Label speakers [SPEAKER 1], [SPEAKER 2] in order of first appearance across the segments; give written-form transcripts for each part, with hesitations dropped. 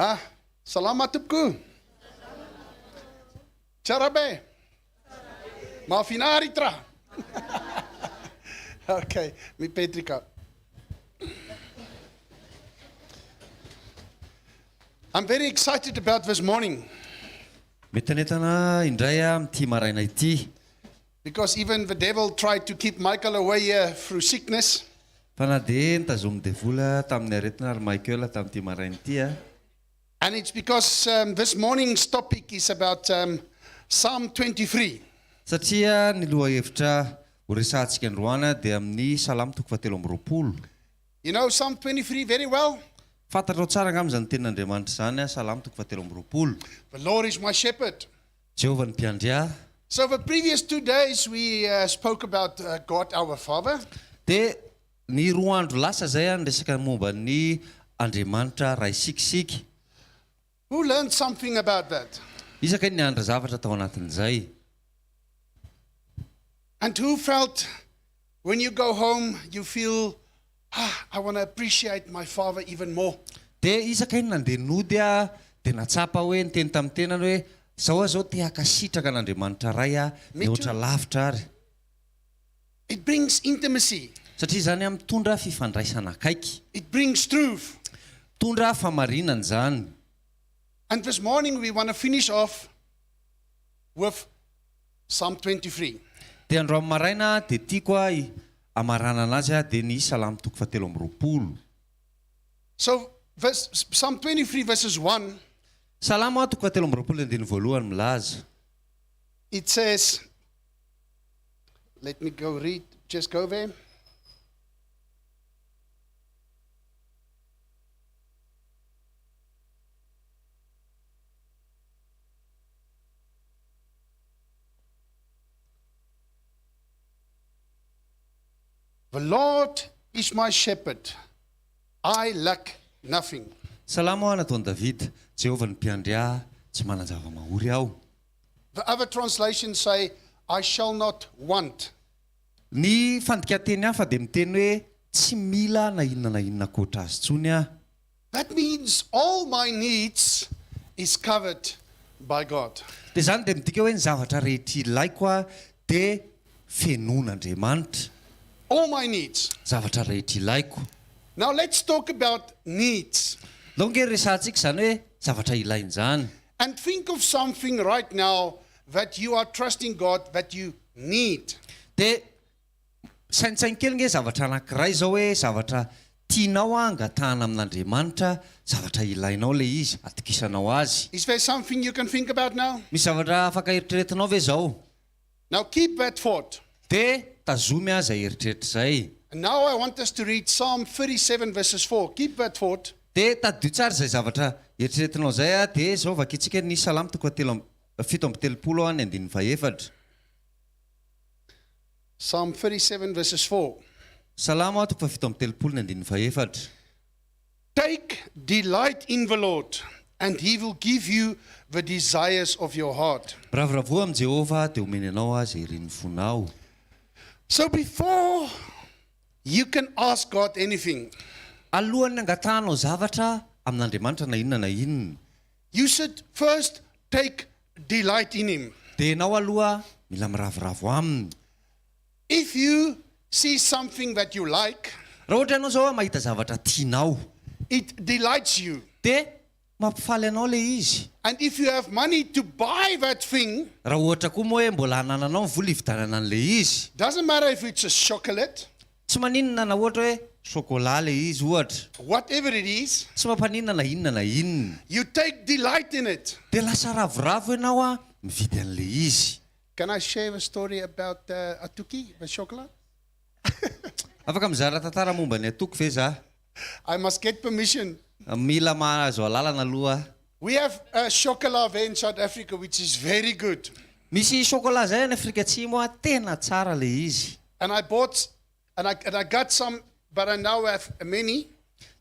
[SPEAKER 1] Ah, salama tompoko. Tsara be. Mahafinaritra. Okay, mipetraka. I'm very excited about this morning.
[SPEAKER 2] Mientanentana indray aho amin'ity maraina ity.
[SPEAKER 1] Because even the devil tried to keep Michael away here through sickness.
[SPEAKER 2] Fa na dia notazomin'ny devoly tamin'ny aretina ary Michael tamin'ity maraina ity a.
[SPEAKER 1] And it's because this morning's topic is about Psalm 23.
[SPEAKER 2] Satria ny lohahevitra horesahantsika androany dia amin'ny Salamo toko fahatelo amby roapolo.
[SPEAKER 1] You know Psalm 23 very well.
[SPEAKER 2] Fantatrao tsara angamba izany tenin'Andriamanitra izany, Salamo toko fahatelo amby roapolo.
[SPEAKER 1] The Lord is my shepherd.
[SPEAKER 2] Jehovah ny mpiandry ahy.
[SPEAKER 1] So the previous 2 days we spoke about God our Father.
[SPEAKER 2] Dia ny 2 andro lasa izay a niresaka momba ny Andriamanitra Raintsika isika.
[SPEAKER 1] Who learned something about that?
[SPEAKER 2] Iza kay nianatra zavatra tao anatin'izay?
[SPEAKER 1] And who felt when you go home you feel, "Ah, I want to appreciate my father even more"?
[SPEAKER 2] Dia iza kay nandeha nody a dia natsapa hoe niteny tamin'ny tenany hoe zao aho zao te hankasitraka an'Andriamanitra Ray a
[SPEAKER 1] Me
[SPEAKER 2] mihoatra
[SPEAKER 1] too.
[SPEAKER 2] Lavitra ary.
[SPEAKER 1] It brings intimacy.
[SPEAKER 2] Satria zany a mitondra fifandraisana akaiky.
[SPEAKER 1] It brings truth.
[SPEAKER 2] Mitondra fahamarinana zany.
[SPEAKER 1] And this morning we want to finish off with Psalm 23.
[SPEAKER 2] Dia androany maraina dia tiako a hamaranana azy a dia ny Salamo toko fahatelo amby roapolo.
[SPEAKER 1] So verse, Psalm 23 verses 1,
[SPEAKER 2] Salamo a toko fahatelo amby roapolo andininy voalohany milaza.
[SPEAKER 1] It says, let me go read, just go there. The Lord is my shepherd, I lack nothing.
[SPEAKER 2] Salamo a nataon'i Davida. Jehovah ny mpiandry ahy, tsy manan-java-mahory aho.
[SPEAKER 1] The other translations say, "I shall not want."
[SPEAKER 2] Ny fandikan-teny hafa dia miteny hoe tsy mila na inona na inona ankoatra azy intsony aho.
[SPEAKER 1] That means all my needs is covered by God.
[SPEAKER 2] Dia izany dia midika hoe ny zavatra rehetra ilaiko a dia fenoin'Andriamanitra.
[SPEAKER 1] All my needs.
[SPEAKER 2] Zavatra rehetra ilaiko.
[SPEAKER 1] Now let's talk about needs.
[SPEAKER 2] Ndao ange resahantsika izany hoe zavatra ilaina izany.
[SPEAKER 1] And think of something right now that you are trusting God that you need.
[SPEAKER 2] Dia saintsaino kely nge zavatra anankiray izao hoe zavatra tianao angatahana amin'Andriamanitra, zavatra ilainao ilay izy, atokisanao azy.
[SPEAKER 1] Is there something you can think about now?
[SPEAKER 2] Misy zavatra afaka eritreretinao ve izao?
[SPEAKER 1] Now keep that thought.
[SPEAKER 2] Dia tazomy aza eritreritra izay.
[SPEAKER 1] And now I want us to read Psalm 37 verses 4. Keep that thought.
[SPEAKER 2] Dia tadidio tsara izay zavatra eritreretinao izay a, dia izao vakintsika ny Salamo toko fahatelo amby 37 a ny andininy fahefatra.
[SPEAKER 1] Psalm 37 verses 4.
[SPEAKER 2] Salamo a toko faha-37 ny andininy fahefatra.
[SPEAKER 1] Take delight in the Lord, and he will give you the desires of your heart.
[SPEAKER 2] Miravoravoa amin'i Jehovah, dia homeny anao izay irin'ny fonao.
[SPEAKER 1] So before you can ask God anything,
[SPEAKER 2] Alohan'ny angatahanao zavatra amin'Andriamanitra na inona na inona,
[SPEAKER 1] you should first take delight in him.
[SPEAKER 2] Dia ianao aloha mila miravoravo aminy.
[SPEAKER 1] If you see something that you like,
[SPEAKER 2] Raha ohatra ianao zao a mahita zavatra tianao,
[SPEAKER 1] it delights you.
[SPEAKER 2] Dia mampifaly anao ilay izy.
[SPEAKER 1] And if you have money to buy that thing,
[SPEAKER 2] Raha ohatra koa moa hoe mbola anananao ny vola hividianana an'ilay izy,
[SPEAKER 1] doesn't matter if it's a chocolate,
[SPEAKER 2] tsy maninona na ohatra hoe chocolat ilay izy ohatra,
[SPEAKER 1] whatever it is,
[SPEAKER 2] tsy mampaninona na inona na inona,
[SPEAKER 1] you take delight in it.
[SPEAKER 2] Dia lasa ravoravo ianao a mividy an'ilay izy.
[SPEAKER 1] Can I share a story about Atuki, the chocolate?
[SPEAKER 2] Afaka mizara tantara momba ny Atoky ve za?
[SPEAKER 1] I must get permission.
[SPEAKER 2] Mila mahazo alalana aloha.
[SPEAKER 1] We have a chocolat there in South Africa which is very good.
[SPEAKER 2] Misy chocolat zay any Afrika Atsimo a tena tsara le izy.
[SPEAKER 1] And I bought and I got some, but I now have many.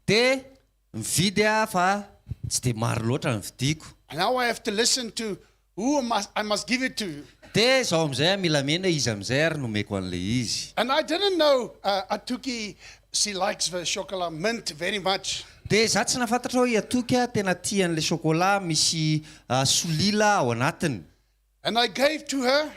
[SPEAKER 2] Dia mividy aho fa tsy dia maro loatra ny vidiko.
[SPEAKER 1] And now I have to listen to who I must give it to.
[SPEAKER 2] Dia zao amin'izay a mila mena izy amin'izay ary nomeko an'ilay izy.
[SPEAKER 1] And I didn't know Atuki. she likes the chocolate mint very much.
[SPEAKER 2] Dia za tsy nahafantatra hoe i Atoky a tena tia an'ilay chocolat misy solila ao anatiny.
[SPEAKER 1] And I gave to her.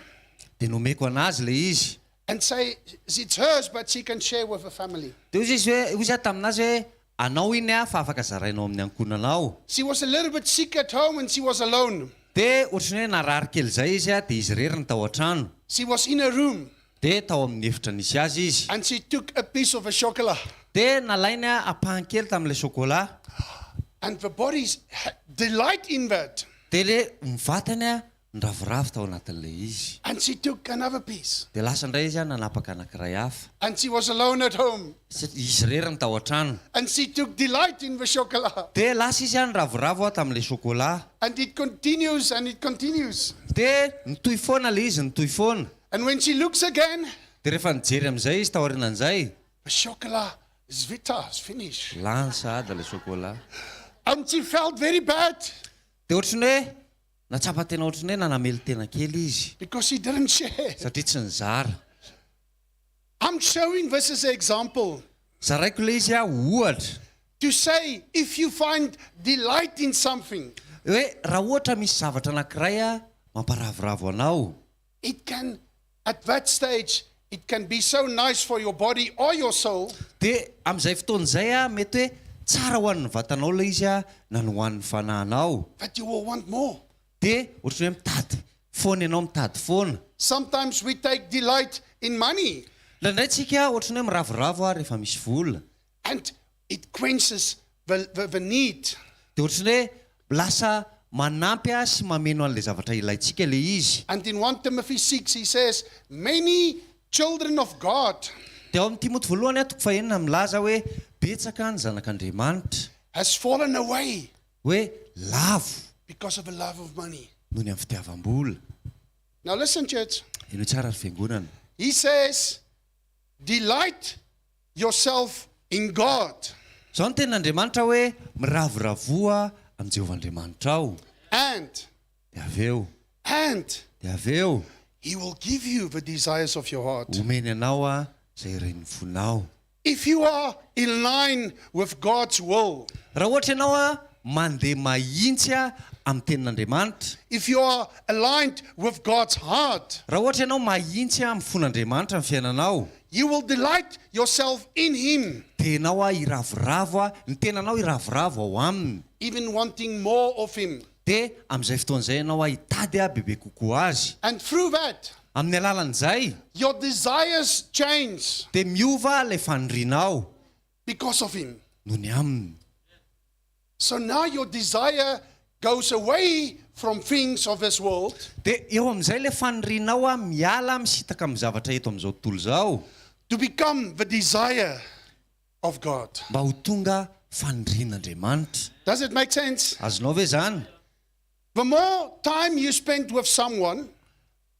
[SPEAKER 2] Dia nomeko anazy ilay izy.
[SPEAKER 1] And say it's hers but she can share with her family.
[SPEAKER 2] Dia hoy izy hoe, hoy za taminazy hoe, anao iny a fa afaka zarainao amin'ny ankohonanao.
[SPEAKER 1] She was a little bit sick at home and she was alone.
[SPEAKER 2] Dia ohatran'ny hoe narary kely izay izy a, dia izy irery no tao an-trano.
[SPEAKER 1] She was in her room.
[SPEAKER 2] Dia tao amin'ny efitra nisy azy izy.
[SPEAKER 1] And she took a piece of a chocolat.
[SPEAKER 2] Dia nalainy ampahany kely tamin'ilay chocolat.
[SPEAKER 1] And the bodies delight in that.
[SPEAKER 2] Dia ilay ny vatany niraviravy tao anatin'ilay izy.
[SPEAKER 1] And she took another piece.
[SPEAKER 2] Dia lasa indray izy nanapaka anankiray hafa.
[SPEAKER 1] And she was alone at home.
[SPEAKER 2] Satria izy irery no tao an-trano.
[SPEAKER 1] And she took delight in the chocolat.
[SPEAKER 2] Dia lasa izy niravoravo tamin'ilay chocolat.
[SPEAKER 1] And it continues and it continues.
[SPEAKER 2] Dia nitohy foana ilay izy, nitohy foana.
[SPEAKER 1] And when she looks again.
[SPEAKER 2] Dia rehefa nijery amin'izay izy taorianan'izay.
[SPEAKER 1] The chocolat is vita, is finished.
[SPEAKER 2] Lany sahady ilay chocolat.
[SPEAKER 1] And she felt very bad.
[SPEAKER 2] Dia ohatran'ny hoe nahatsapa tena ohatran'ny hoe nanamelo-tena kely izy.
[SPEAKER 1] Because she didn't share.
[SPEAKER 2] Satria tsy nizara.
[SPEAKER 1] I'm showing this as an example.
[SPEAKER 2] Zaraiko ilay izy ho ohatra.
[SPEAKER 1] To say if you find delight in something.
[SPEAKER 2] Hoe raha ohatra misy zavatra anankiray mamparavoravo anao.
[SPEAKER 1] It can, at that stage, it can be so nice for your body or your soul.
[SPEAKER 2] Dia amin'izay fotoana izay mety hoe tsara ho an'ny vatanao ilay izy na ny ho an'ny fanahinao.
[SPEAKER 1] But you will want more.
[SPEAKER 2] Dia ohatran'ny hoe mitady foana ianao, mitady foana.
[SPEAKER 1] Sometimes we take delight in money.
[SPEAKER 2] Indraindray tsika ohatran'ny hoe miravoravo rehefa misy vola.
[SPEAKER 1] And it quenches the, the, the need.
[SPEAKER 2] Dia ohatran'ny hoe lasa manampy sy mameno an'ilay zavatra ilaintsika ilay izy.
[SPEAKER 1] And in 1 Timothy 6 he says, many children of God.
[SPEAKER 2] Dia ao amin'ny Timoty voalohany toko fahenina milaza hoe betsaka ny zanak'Andriamanitra.
[SPEAKER 1] Has fallen away.
[SPEAKER 2] Hoe lavo.
[SPEAKER 1] Because of the love of money.
[SPEAKER 2] Noho ny amin'ny fitiavam-bola.
[SPEAKER 1] Now listen, church.
[SPEAKER 2] Henoy tsara ry fiangonana.
[SPEAKER 1] He says, delight yourself in God.
[SPEAKER 2] Izao no tenin'Andriamanitra hoe miravoravoa amin'i Jehovah Andriamanitrao.
[SPEAKER 1] And.
[SPEAKER 2] Dia avy eo.
[SPEAKER 1] And.
[SPEAKER 2] Dia avy eo.
[SPEAKER 1] He will give you the desires of your heart.
[SPEAKER 2] Homeny anao izay irin'ny fonao.
[SPEAKER 1] If you are in line with God's will.
[SPEAKER 2] Raha ohatra ianao mandeha mahitsy amin'ny tenin'Andriamanitra.
[SPEAKER 1] If you are aligned with God's heart.
[SPEAKER 2] Raha ohatra ianao mahitsy amin'ny fon'Andriamanitra ny fiainanao.
[SPEAKER 1] You will delight yourself in Him.
[SPEAKER 2] Dia ianao hiravoravo, ny tenanao hiravoravo ao aminy.
[SPEAKER 1] Even wanting more of Him.
[SPEAKER 2] Dia amin'izay fotoana izay ianao hitady bebe kokoa Azy.
[SPEAKER 1] And through that.
[SPEAKER 2] Amin'ny alalan'izay.
[SPEAKER 1] Your desires change.
[SPEAKER 2] Dia miova ilay fanirianao.
[SPEAKER 1] Because of Him.
[SPEAKER 2] Noho ny aminy.
[SPEAKER 1] So now your desire goes away from things of this world.
[SPEAKER 2] Dia eo amin'izay ilay fanirianao miala misintaka amin'ny zavatra eto amin'izao tontolo izao.
[SPEAKER 1] To become the desire of God.
[SPEAKER 2] Mba ho tonga fanirian'Andriamanitra.
[SPEAKER 1] Does it make sense?
[SPEAKER 2] Azonao ve izany?
[SPEAKER 1] The more time you spend with someone,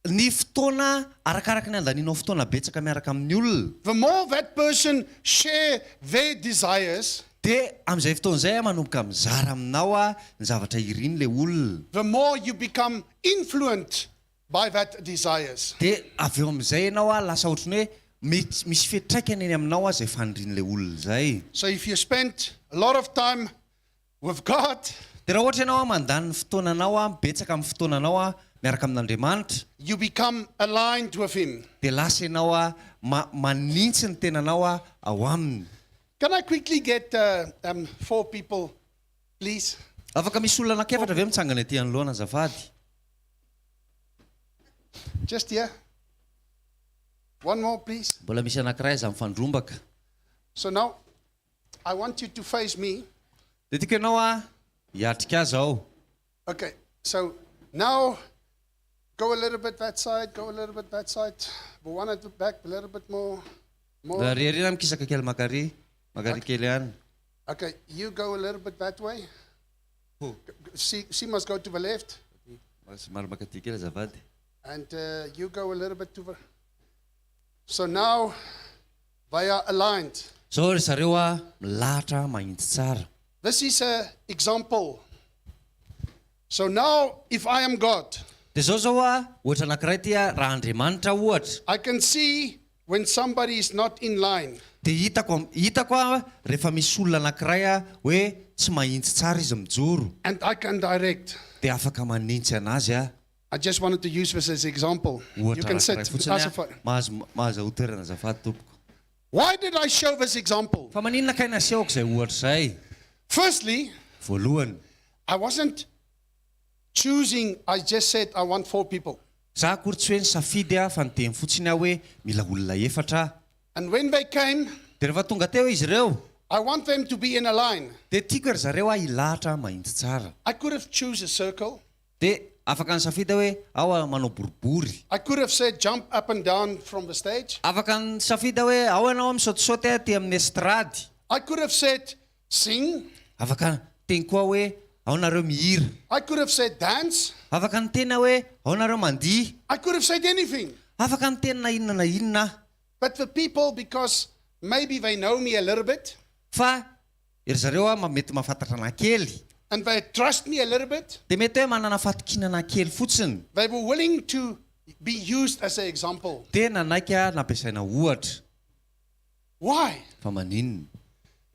[SPEAKER 2] Ny fotoana, arakaraka ny andanianao fotoana betsaka miaraka amin'ny olona.
[SPEAKER 1] The more that person share their desires.
[SPEAKER 2] Dia amin'izay fotoana izay manomboka mizara aminao ny zavatra iriny ilay olona.
[SPEAKER 1] The more you become influenced by that desires.
[SPEAKER 2] Dia avy eo amin'izay ianao lasa ohatran'ny hoe mety misy fiantraikany eny aminao izay fanirian'ilay olona izay.
[SPEAKER 1] So if you spend a lot of time with God.
[SPEAKER 2] Dia raha ohatra ianao mandany ny fotoananao betsaka amin'ny fotoananao miaraka amin'Andriamanitra.
[SPEAKER 1] You become aligned with Him.
[SPEAKER 2] Dia lasa ianao manintsy ny tenanao ao aminy.
[SPEAKER 1] Can I quickly get four people, please?
[SPEAKER 2] Afaka misy olona anankiefatra ve mitsangana ety anoloana azafady?
[SPEAKER 1] Just here. One more, please.
[SPEAKER 2] Mbola misy anankiray aza mifandrombaka.
[SPEAKER 1] So now, I want you to face me.
[SPEAKER 2] Dia tiako ianao hiatrika ahy izao.
[SPEAKER 1] Okay, so now go a little bit that side, go a little bit that side. The one at the back, a little bit more. More.
[SPEAKER 2] Ary ary mikisaka kely makary, makary kely any.
[SPEAKER 1] Okay, you go a little bit that way.
[SPEAKER 2] Oh.
[SPEAKER 1] She, she must go to the left.
[SPEAKER 2] Somary makaty kely azafady.
[SPEAKER 1] And you go a little bit to the... So now they are aligned.
[SPEAKER 2] Zao ry zareo milahatra mahitsy tsara.
[SPEAKER 1] This is an example. So now if I am God,
[SPEAKER 2] Dia zao zao ohatra anankiray ty raha Andriamanitra ohatra.
[SPEAKER 1] I can see when somebody is not in line.
[SPEAKER 2] Dia hitako, hitako aho rehefa misy olona anankiray a, hoe tsy mahintsy tsara izy mijoro.
[SPEAKER 1] And I can direct.
[SPEAKER 2] Dia afaka manintsy anazy aho.
[SPEAKER 1] I just wanted to use this as example. You
[SPEAKER 2] Ohatra
[SPEAKER 1] can sit.
[SPEAKER 2] anankiray fotsiny
[SPEAKER 1] Ask
[SPEAKER 2] aho.
[SPEAKER 1] for-
[SPEAKER 2] Mahazo, mahazo toerana azafady tompoko.
[SPEAKER 1] Why did I show this example?
[SPEAKER 2] Fa maninona kay nasehoko izay ohatra izay?
[SPEAKER 1] Firstly,
[SPEAKER 2] Voalohany,
[SPEAKER 1] I wasn't choosing, I just said I want four people.
[SPEAKER 2] za akory tsy hoe nisafidy aho fa niteny fotsiny aho hoe mila olona efatra aho.
[SPEAKER 1] And when they came,
[SPEAKER 2] Dia rehefa tonga teo izy ireo,
[SPEAKER 1] I want them to be in a line.
[SPEAKER 2] dia tiako ry zareo aho hilahatra mahitsy tsara.
[SPEAKER 1] I could have choose a circle.
[SPEAKER 2] Dia afaka nisafidy aho hoe ao aho manao boribory.
[SPEAKER 1] I could have said jump up and down from the stage.
[SPEAKER 2] Afaka nisafidy aho hoe ao ianao misaotisaoty aty amin'ny estrady.
[SPEAKER 1] I could have said sing.
[SPEAKER 2] Afaka niteny koa aho hoe ao nareo mihira.
[SPEAKER 1] I could have said dance.
[SPEAKER 2] Afaka niteny aho hoe ao nareo mandihy.
[SPEAKER 1] I could have said anything.
[SPEAKER 2] Afaka niteny na inona na inona aho.
[SPEAKER 1] But the people, because maybe they know me a little bit
[SPEAKER 2] Fa ry zareo a mety mahafantatra anah kely.
[SPEAKER 1] and they trust me a little bit,
[SPEAKER 2] Dia mety hoe manana fahatokiana anah kely fotsiny.
[SPEAKER 1] they were willing to be used as an example.
[SPEAKER 2] Dia nanaiky aho nampiasaina ohatra.
[SPEAKER 1] Why?
[SPEAKER 2] Fa maninona?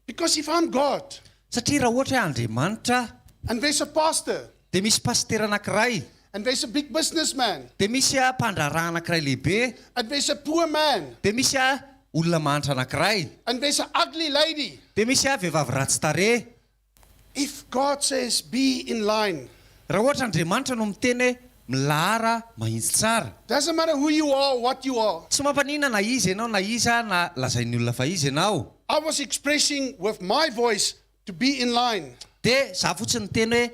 [SPEAKER 1] Because if I'm God
[SPEAKER 2] Satria raha ohatra hoe Andriamanitra aho,
[SPEAKER 1] and there's a pastor
[SPEAKER 2] dia misy pasitera anankiray,
[SPEAKER 1] and there's a big businessman
[SPEAKER 2] dia misy a mpandraharaha anankiray lehibe,
[SPEAKER 1] and there's a poor man
[SPEAKER 2] dia misy a olona mahantra anankiray,
[SPEAKER 1] and there's an ugly lady,
[SPEAKER 2] dia misy a vehivavy ratsy tarehy.
[SPEAKER 1] if God says be in line,
[SPEAKER 2] Raha ohatra Andriamanitra no miteny hoe milahara mahitsy tsara,
[SPEAKER 1] doesn't matter who you are, what you are.
[SPEAKER 2] tsy mampaninona na iza ianao na iza na lazain'ny olona fa iza ianao.
[SPEAKER 1] I was expressing with my voice to be in line.
[SPEAKER 2] Dia za fotsiny niteny hoe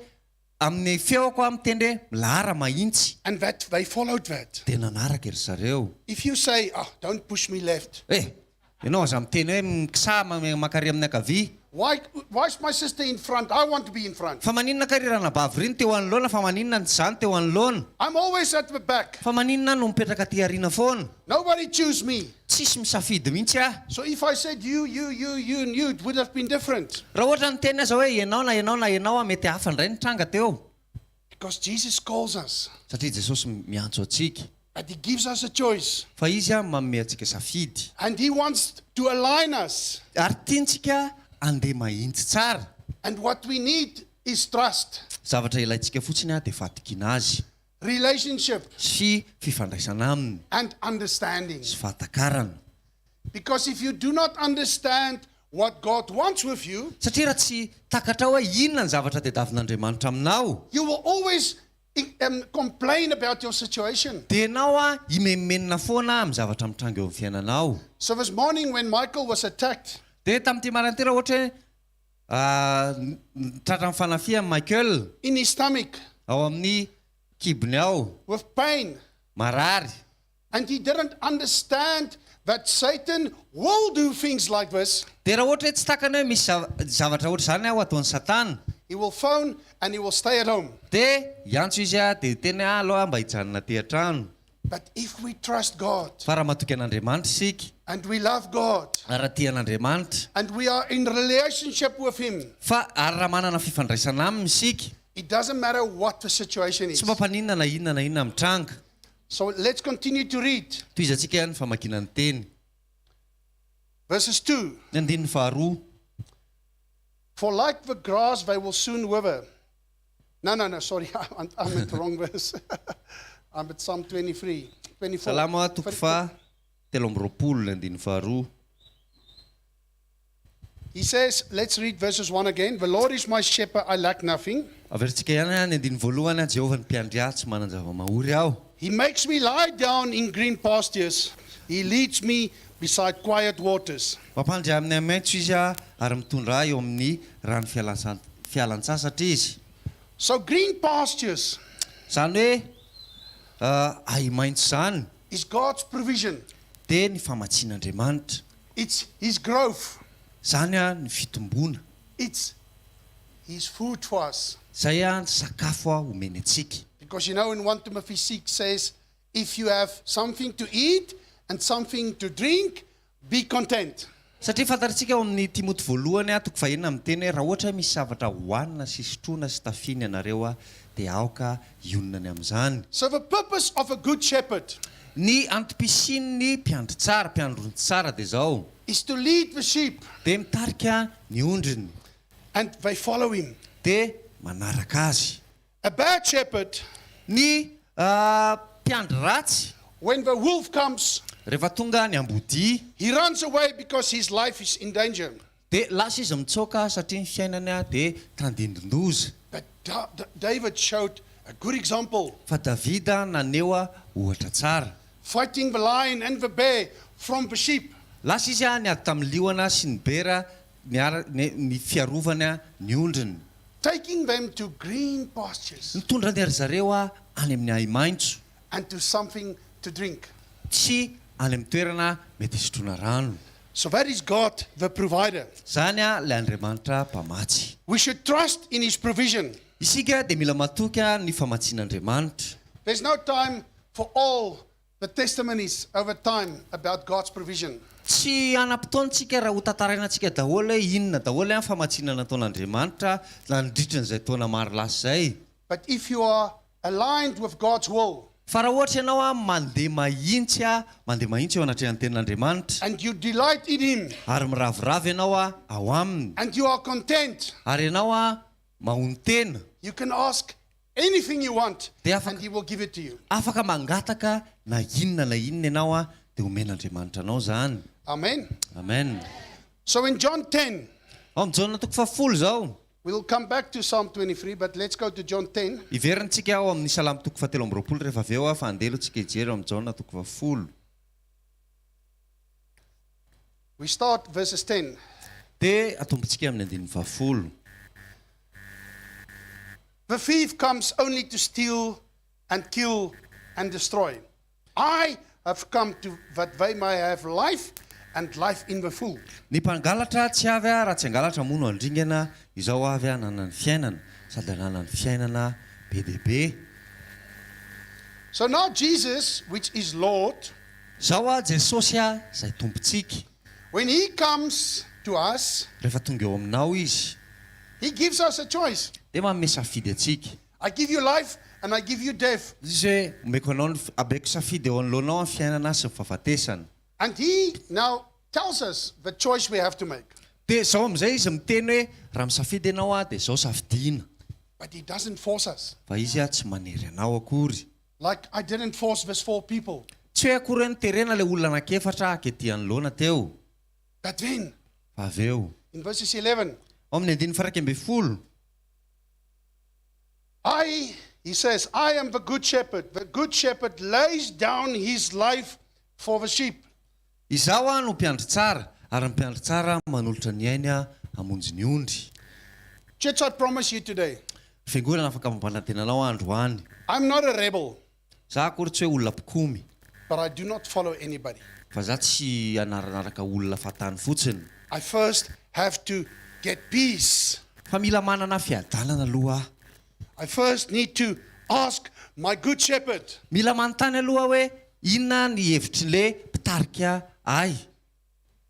[SPEAKER 2] amin'ny feoko aho miteny hoe milahara mahitsy.
[SPEAKER 1] And that they followed that.
[SPEAKER 2] Dia nanaraka ry zareo.
[SPEAKER 1] If you say, oh, don't push me left.
[SPEAKER 2] Eh, ianao aza miteny hoe mikisaha mankary amin'ny ankavia.
[SPEAKER 1] Why, why is my sister in front? I want to be in front.
[SPEAKER 2] Fa maninona kay ry ranabavy ry no teo anoloana fa maninona ny za no teo anoloana?
[SPEAKER 1] I'm always at the back.
[SPEAKER 2] Fa maninona aho no mipetraka aty aoriana foana?
[SPEAKER 1] Nobody choose me.
[SPEAKER 2] Tsisy misafidy mihitsy aho.
[SPEAKER 1] So if I said you, you, you, you and you, it would have been different.
[SPEAKER 2] Raha ohatra niteny aza hoe ianao na ianao na ianao aho mety hafa indray ny tranga teo.
[SPEAKER 1] Because Jesus calls us.
[SPEAKER 2] Satria Jesosy miantso antsika.
[SPEAKER 1] But he gives us a choice.
[SPEAKER 2] Fa izy manome antsika safidy.
[SPEAKER 1] And he wants to align us.
[SPEAKER 2] Ary tiantsika handeha mahitsy tsara.
[SPEAKER 1] And what we need is trust.
[SPEAKER 2] Zavatra ilaintsika fotsiny dia fahatokiana azy.
[SPEAKER 1] Relationship.
[SPEAKER 2] Sy fifandraisana aminy.
[SPEAKER 1] And understanding.
[SPEAKER 2] Sy fahatakarana.
[SPEAKER 1] Because if you do not understand what God wants with you.
[SPEAKER 2] Satria raha tsy takatrao hoe inona ny zavatra tadiavin'Andriamanitra aminao.
[SPEAKER 1] You will always complain about your situation.
[SPEAKER 2] Dia ianao himenomenona foana amin'ny zavatra mitranga eo amin'ny fiainanao.
[SPEAKER 1] So this morning when Michael was attacked.
[SPEAKER 2] Dia tamin'ity maraina ity raha ohatra hoe tratran'ny fanafihan'i Michael.
[SPEAKER 1] In his stomach.
[SPEAKER 2] Ao amin'ny kibony ao.
[SPEAKER 1] With pain.
[SPEAKER 2] Marary.
[SPEAKER 1] And he didn't understand that Satan will do things like this.
[SPEAKER 2] Dia raha ohatra hoe tsy takany hoe misy zavatra ohatr'izany aho ataon'i Satana.
[SPEAKER 1] He will phone and he will stay at home.
[SPEAKER 2] Dia hiantso izy dia hiteny hoe aleo aho mba hijanona aty an-trano.
[SPEAKER 1] But if we trust God.
[SPEAKER 2] Fa raha matoky an'Andriamanitra isika.
[SPEAKER 1] And we love God.
[SPEAKER 2] Ary raha tia an'Andriamanitra.
[SPEAKER 1] And we are in relationship with him.
[SPEAKER 2] Fa ary raha manana fifandraisana aminy isika.
[SPEAKER 1] It doesn't matter what the situation is.
[SPEAKER 2] Tsy mampaninona na inona na inona mitranga.
[SPEAKER 1] So let's continue to read.
[SPEAKER 2] Tohizantsika ny famakiana ny teny.
[SPEAKER 1] Verses 2.
[SPEAKER 2] Ny andininy faharoa.
[SPEAKER 1] For like the grass they will soon wither. No, no, no, sorry, I'm, I'm at the wrong verse. I'm at Psalm 23, 24.
[SPEAKER 2] Salamo toko faha 23 ny andininy faharoa.
[SPEAKER 1] He says, let's read verses 1 again. The Lord is my shepherd, I lack nothing.
[SPEAKER 2] Averintsika ihany ny andininy voalohany, Jehovah ny mpiandry ahy, tsy manan-java-mahory aho.
[SPEAKER 1] He makes me lie down in green pastures. He leads me beside quiet waters.
[SPEAKER 2] Mampandry ahy amin'ny ahi-maitso Izy ary mitondra ahy eo amin'ny rano fialan-tsasatra Izy.
[SPEAKER 1] So green pastures.
[SPEAKER 2] Izany hoe ahi-maitso izany.
[SPEAKER 1] Is God's provision.
[SPEAKER 2] Dia ny famatsian'Andriamanitra.
[SPEAKER 1] It's his growth.
[SPEAKER 2] Izany ny fitomboana.
[SPEAKER 1] It's his food for us.
[SPEAKER 2] Izay ny sakafo omeny antsika.
[SPEAKER 1] Because you know in 1 Timothy 6 says, if you have something to eat and something to drink, be content.
[SPEAKER 2] Satria fantatritsika ao amin'ny Timoty voalohany toko fahenina miteny hoe raha ohatra hoe misy zavatra hohanina sy sotroina sy tafiana ianareo dia aoka hionona ny amin'izany.
[SPEAKER 1] So the purpose of a good shepherd.
[SPEAKER 2] Ny antom-pisian'ny mpiandry tsara, mpiandry ondry tsara dia izao.
[SPEAKER 1] Is to lead the sheep.
[SPEAKER 2] Dia mitarika ny ondriny.
[SPEAKER 1] And they follow him.
[SPEAKER 2] Dia manaraka azy.
[SPEAKER 1] A bad shepherd.
[SPEAKER 2] Ny mpiandry ratsy.
[SPEAKER 1] When the wolf comes.
[SPEAKER 2] Rehefa tonga ny ambodia.
[SPEAKER 1] He runs away because his life is in danger.
[SPEAKER 2] Dia lasa izy mitsoaka satria ny fiainany dia tandindon-doza.
[SPEAKER 1] But David showed a good example.
[SPEAKER 2] Fa Davida naneho ohatra tsara.
[SPEAKER 1] Fighting the lion and the bear from the sheep.
[SPEAKER 2] Lasa izy niady tamin'ny liona sy ny bera niara ny fiarovany ny ondriny.
[SPEAKER 1] Taking them to green pastures.
[SPEAKER 2] Nitondra an-dry zareo any amin'ny ahi-maitso.
[SPEAKER 1] And to something to drink.
[SPEAKER 2] Sy any amin'ny toerana mety hisotroana rano.
[SPEAKER 1] So that is God the provider.
[SPEAKER 2] Izany ilay Andriamanitra mpamatsy.
[SPEAKER 1] We should trust in his provision.
[SPEAKER 2] Isika dia mila matoky ny famatsian'Andriamanitra.
[SPEAKER 1] There's no time for all the testimonies over time about God's provision.
[SPEAKER 2] Tsy hanam-potoana isika raha hotantaraina antsika daholo hoe inona daholo ny famatsiana nataon'Andriamanitra nandritra an'izay taona maro lasa izay.
[SPEAKER 1] But if you are aligned with God's will.
[SPEAKER 2] Fa raha ohatra ianao mandeha mahintsy mandeha mahintsy eo anatrehan'ny tenin'Andriamanitra.
[SPEAKER 1] And you delight in Him.
[SPEAKER 2] Ary miraviravy ianao ao Aminy.
[SPEAKER 1] And you are content.
[SPEAKER 2] Ary ianao mahonon-tena.
[SPEAKER 1] You can ask anything you want
[SPEAKER 2] Dia afaka
[SPEAKER 1] and He will give it to you.
[SPEAKER 2] afaka mangataka na inona na inona ianao dia homen'Andriamanitra anao izany.
[SPEAKER 1] Amen.
[SPEAKER 2] Amen.
[SPEAKER 1] So in John 10.
[SPEAKER 2] Ao amin'ny Jaona toko fahafolo izao.
[SPEAKER 1] We'll come back to Psalm 23, but let's go to John 10.
[SPEAKER 2] Hiverina tsika ao amin'ny Salamo toko fahatelo amby roapolo rehefa avy eo fa andeha aloha tsika hijery ao amin'ny Jaona toko fahafolo.
[SPEAKER 1] We start verses 10.
[SPEAKER 2] Dia atombontsika amin'ny andininy fahafolo.
[SPEAKER 1] The thief comes only to steal and kill and destroy. I have come to that they may have life and life in the full.
[SPEAKER 2] Ny mpangalatra tsy avy raha tsy hangalatra hamono handringana, izao avy hananany fiainana, sady hananany fiainana be dia be.
[SPEAKER 1] So now Jesus, which is Lord,
[SPEAKER 2] Zao a Jesosy a zay Tompontsika.
[SPEAKER 1] When he comes to us,
[SPEAKER 2] Rehefa tonga eo aminao Izy.
[SPEAKER 1] He gives us a choice.
[SPEAKER 2] Dia manome safidy antsika.
[SPEAKER 1] I give you life and I give you death.
[SPEAKER 2] Izy hoe, omeko anao ny, ameko safidy eo anoloanao ny fiainana sy ny fahafatesana.
[SPEAKER 1] And he now tells us the choice we have to make.
[SPEAKER 2] Dia izao amin'izay izy miteny hoe, raha misafidy ianao dia izao safidiana.
[SPEAKER 1] But he doesn't force us.
[SPEAKER 2] Fa izy tsy manery anao akory.
[SPEAKER 1] Like I didn't force this four people.
[SPEAKER 2] Tsy hoe akory hoe noterena ilay olona anankiefatra ankety anoloana teo.
[SPEAKER 1] But then.
[SPEAKER 2] Fa avy eo.
[SPEAKER 1] In verses 11.
[SPEAKER 2] Ao amin'ny andininy faha 11.
[SPEAKER 1] I, he says, I am the good shepherd. The good shepherd lays down his life for the sheep.
[SPEAKER 2] Izaho aho no mpiandry tsara, ary ny mpiandry tsara manolotra ny ainy hamonjy ny ondry.
[SPEAKER 1] Church, I promise you today.
[SPEAKER 2] Fiangonana afaka mampanantena anao aho androany.
[SPEAKER 1] I'm not a rebel.
[SPEAKER 2] Za akory tsy hoe olona mpikomy.
[SPEAKER 1] But I do not follow anybody.
[SPEAKER 2] Fa za tsy hanaranaraka olona fahatany fotsiny.
[SPEAKER 1] I first have to get peace.
[SPEAKER 2] Fa mila manana fiadanana aloha aho.
[SPEAKER 1] I first need to ask my good shepherd.
[SPEAKER 2] Mila manontany aloha aho hoe inona ny hevitr'le mpitarika ahy.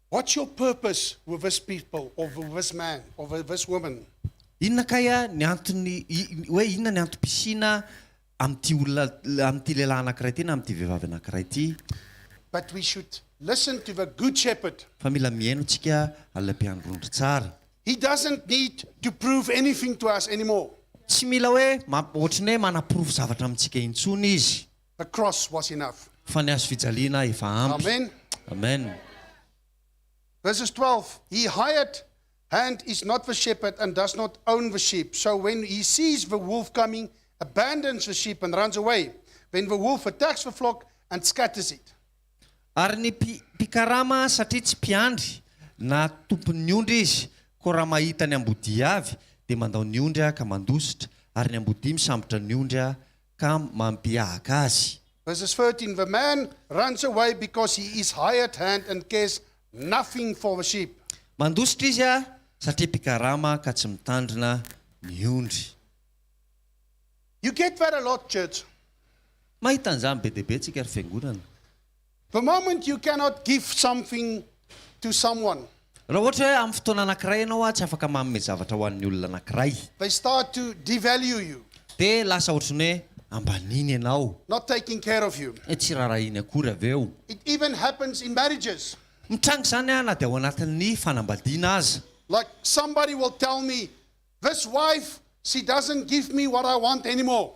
[SPEAKER 1] What's your purpose with this people or with this man or with this woman?
[SPEAKER 2] Inona kay ny antony hoe inona ny antom-pisiana amin'ity olona amin'ity lehilahy anankiray ity na amin'ity vehivavy anankiray ity?
[SPEAKER 1] But we should listen to the good shepherd.
[SPEAKER 2] Fa mila mihaino tsika an'ilay mpiandry ondry tsara.
[SPEAKER 1] He doesn't need to prove anything to us anymore.
[SPEAKER 2] Tsy mila hoe mamp- ohatran'ny hoe manaporofo zavatra amintsika intsony izy.
[SPEAKER 1] The cross was enough.
[SPEAKER 2] Fa ny hazo fijaliana efa ampy.
[SPEAKER 1] Amen.
[SPEAKER 2] Amen.
[SPEAKER 1] Verses 12 He hired hand is not the shepherd and does not own the sheep. So when he sees the wolf coming, abandons the sheep and runs away. Then the wolf attacks the flock and scatters it.
[SPEAKER 2] Ary ny mpi, mpikarama satria tsy mpiandry na tompon'ny ondry izy, koa raha mahita ny ambodia avy, dia mandao ny ondry ka mandositra, ary ny ambodia misambotra ny ondry ka mampihahaka azy.
[SPEAKER 1] Verses 13 The man runs away because he is hired hand and cares nothing for the sheep.
[SPEAKER 2] Mandositra izy satria mpikarama ka tsy mitandrina ny ondry.
[SPEAKER 1] You get that a lot, church.
[SPEAKER 2] Mahita an'izany be dia be tsika ry fiangonana.
[SPEAKER 1] The moment you cannot give something to someone.
[SPEAKER 2] Raha ohatra hoe amin'ny fotoana anankiray ianao tsy afaka manome zavatra ho an'ny olona anankiray.
[SPEAKER 1] They start to devalue you.
[SPEAKER 2] Dia lasa ohatran'ny hoe. ambaniny ianao.
[SPEAKER 1] Not taking care of you.
[SPEAKER 2] Tsy raharahiany akory avy eo.
[SPEAKER 1] It even happens in marriages.
[SPEAKER 2] Mitranga izany na dia ao anatin'ny fanambadiana aza.
[SPEAKER 1] Like somebody will tell me, "This wife, she doesn't give me what I want anymore."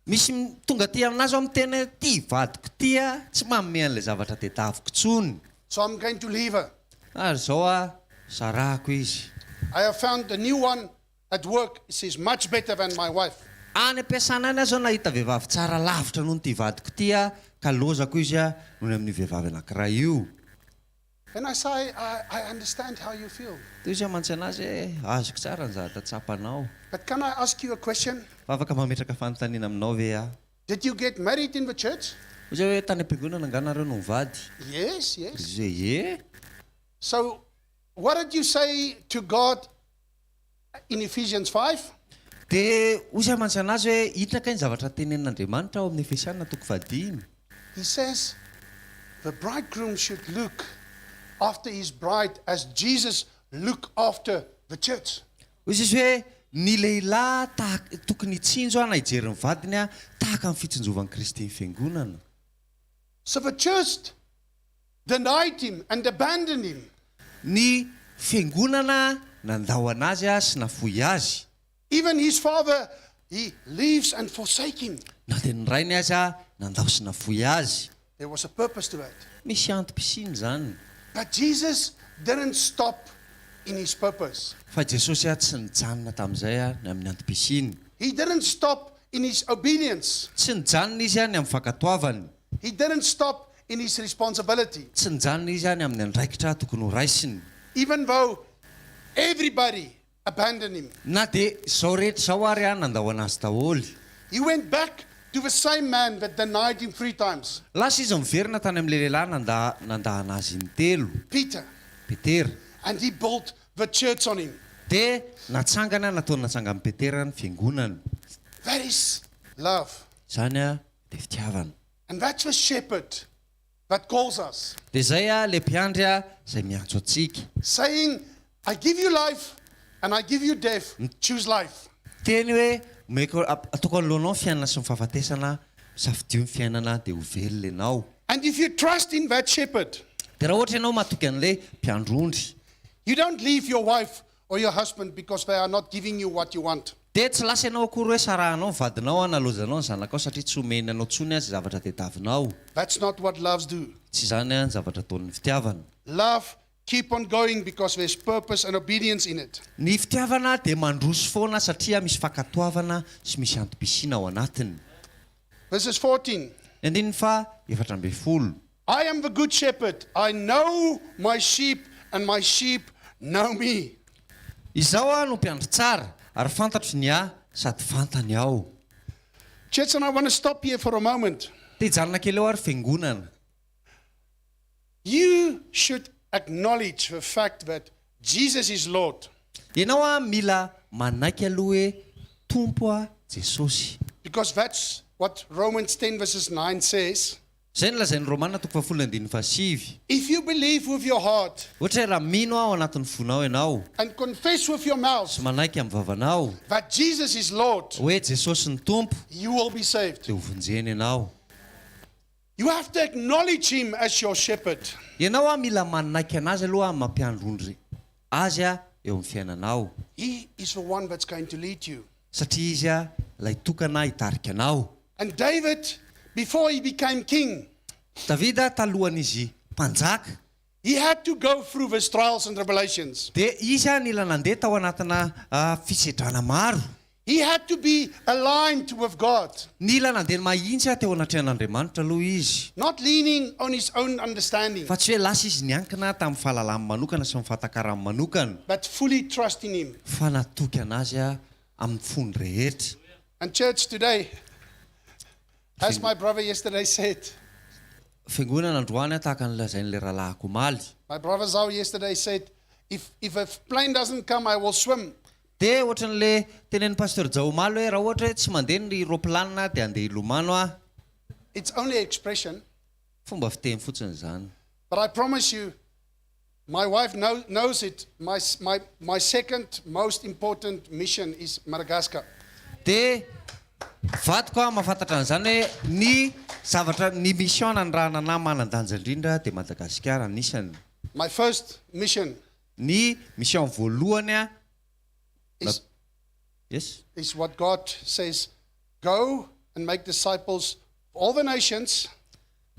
[SPEAKER 2] Misy tonga aty aminahy zao miteny hoe ty vadiko ty a tsy manome an'ilay zavatra tedaviko intsony.
[SPEAKER 1] So I'm going to leave her.
[SPEAKER 2] Ary zao a sarahako izy.
[SPEAKER 1] I have found a new one at work, she's much better than my wife.
[SPEAKER 2] Any am-piasana any aho zao nahita vehivavy tsara lavitra noho ity vadiko ity a ka lozako izy a noho ny amin'io vehivavy anankiray io.
[SPEAKER 1] Then I say, I, I understand how you feel.
[SPEAKER 2] Toy izay mantsy anazy hoe, Azoko tsara ny zavatra tsapanao.
[SPEAKER 1] But can I ask you a question?
[SPEAKER 2] Fa afaka mametraka fanontaniana aminao ve aho?
[SPEAKER 1] Did you get married in the church?
[SPEAKER 2] Hoy izy hoe, Tany am-piangonana angaha nareo no nivady?
[SPEAKER 1] Yes.
[SPEAKER 2] Izy hoe, Ie.
[SPEAKER 1] So, what did you say to God in Ephesians 5?
[SPEAKER 2] Dia hoy izy mantsy anazy hoe, Inona kay ny zavatra tenenin'Andriamanitra ao amin'ny Efesiana toko fahadimy?
[SPEAKER 1] He says the bridegroom should look after his bride as Jesus look after the church.
[SPEAKER 2] Hoy izy hoe, Ny lehilahy tahaka, tokony hitsinjo na hijery ny vadiny tahaka ny fitsinjovan'i Kristy ny fiangonana.
[SPEAKER 1] So the church denied him and abandoned him.
[SPEAKER 2] Ny fiangonana nandao anazy sy nafoy azy.
[SPEAKER 1] Even his father he leaves and forsake him.
[SPEAKER 2] Na dia ny rainy aza nandao sy nafoy azy.
[SPEAKER 1] There was a purpose to that.
[SPEAKER 2] Misy antom-pisiany izany.
[SPEAKER 1] But Jesus didn't stop in his purpose.
[SPEAKER 2] Fa Jesosy tsy nijanona tamin'izay ny amin'ny antom-pisiany.
[SPEAKER 1] He didn't stop in his obedience.
[SPEAKER 2] Tsy nijanona izy ny amin'ny fankatoavany.
[SPEAKER 1] He didn't stop in his responsibility.
[SPEAKER 2] Tsy nijanona izy ny amin'ny andraikitra tokony horaisiny.
[SPEAKER 1] Even though everybody abandoned him.
[SPEAKER 2] Na dia izao rehetra izao ary nandao anazy daholo.
[SPEAKER 1] He went back to the same man that denied him three times.
[SPEAKER 2] Lasa izy miverina tany amin'ilay lehilahy nanda nandà anazy intelo.
[SPEAKER 1] Peter.
[SPEAKER 2] Petera.
[SPEAKER 1] And he built the church on him.
[SPEAKER 2] Dia natsangana, nataony natsangan'i Petera ny fiangonana.
[SPEAKER 1] That is love.
[SPEAKER 2] Izany dia fitiavana.
[SPEAKER 1] And that's the shepherd that calls us.
[SPEAKER 2] Dia izay ilay mpiandry izay miantso antsika.
[SPEAKER 1] Saying, I give you life and I give you death, choose life.
[SPEAKER 2] Miteny hoe, Omeko, ataoko anoloanao ny fiainana sy ny fahafatesana, safidio ny fiainana dia ho velona ianao.
[SPEAKER 1] And if you trust in that shepherd.
[SPEAKER 2] Dia raha ohatra ianao matoky an'ilay mpiandry ondry.
[SPEAKER 1] You don't leave your wife or your husband because they are not giving you what you want.
[SPEAKER 2] Dia tsy lasa ianao akory hoe sarahanao ny vadinao na lozanao ny zanakao satria tsy omeny anao intsony izay zavatra tediavinao.
[SPEAKER 1] That's not what loves do.
[SPEAKER 2] Tsy izany ny zavatra ataon'ny fitiavana.
[SPEAKER 1] Love keep on going because there's purpose and obedience in it.
[SPEAKER 2] Ny fitiavana dia mandroso foana satria misy fankatoavana sy misy antom-pisiana ao anatiny.
[SPEAKER 1] Verses 14.
[SPEAKER 2] Ny andininy faha 14.
[SPEAKER 1] I am the good shepherd, I know my sheep and my sheep know me.
[SPEAKER 2] Izaho no mpiandry tsara, ary fantatro ny ahy sady fantany aho.
[SPEAKER 1] Church and I want to stop here for a moment.
[SPEAKER 2] Te hijanona kely eo ary fiangonana.
[SPEAKER 1] You should acknowledge the fact that Jesus is Lord.
[SPEAKER 2] Ianao mila manaiky aloha hoe Tompo Jesosy.
[SPEAKER 1] Because that's what Romans 10 verses 9 says.
[SPEAKER 2] Izay no lazain'ny Romana toko fahafolo andininy fahasivy.
[SPEAKER 1] If you believe with your heart.
[SPEAKER 2] Ohatra hoe raha mino ao anatin'ny fonao ianao.
[SPEAKER 1] And confess with your mouth.
[SPEAKER 2] Sy manaiky amin'ny vavanao.
[SPEAKER 1] That Jesus is Lord.
[SPEAKER 2] Hoe Jesosy no Tompo.
[SPEAKER 1] You will be saved.
[SPEAKER 2] Dia hovonjena ianao.
[SPEAKER 1] You have to acknowledge him as your shepherd.
[SPEAKER 2] Ianao a mila manaiky anazy aloha amin'ny mampiandry ondry azy a eo amin'ny fiainanao.
[SPEAKER 1] He is the one that's going to lead you.
[SPEAKER 2] Satria izy a ilay tokana hitarika anao.
[SPEAKER 1] And David, before he became king.
[SPEAKER 2] Davida talohan'izy mpanjaka.
[SPEAKER 1] He had to go through these trials and tribulations.
[SPEAKER 2] Dia izy a nila nandeha tao anatina fisedrana maro.
[SPEAKER 1] He had to be aligned with God.
[SPEAKER 2] Nila nandeha mahitsy teo anatrehan'Andriamanitra aloha izy.
[SPEAKER 1] Not leaning on his own understanding.
[SPEAKER 2] Fa tsy hoe lasa izy niankina tamin'ny fahalalany manokana sy ny fahatakarany manokana.
[SPEAKER 1] But fully trusting him.
[SPEAKER 2] Fa natoky anazy amin'ny fony rehetra.
[SPEAKER 1] And church today, as my brother yesterday said.
[SPEAKER 2] Fiangonana androany tahaka ny lazain'ilay rahalahiko omaly.
[SPEAKER 1] My brother Zao yesterday said, if, if a plane doesn't come, I will swim.
[SPEAKER 2] Dia ohatran'le tenenin'i Pasteur Jao omaly hoe raha ohatra hoe tsy mandeha ny roplanina dia handeha hilomano aho.
[SPEAKER 1] It's only expression.
[SPEAKER 2] Fomba fiteny fotsiny izany.
[SPEAKER 1] But I promise you, my wife know, knows it. My, my, my second most important mission is Madagascar.
[SPEAKER 2] Dia Vadiko a mahafantatra an'izany hoe ny zavatra ny mission nanirahana anah manan-danja indrindra dia Madagasikara anisany.
[SPEAKER 1] My first mission.
[SPEAKER 2] Ny mission voalohany a
[SPEAKER 1] Is
[SPEAKER 2] yes.
[SPEAKER 1] Is what God says go and make disciples of all the nations.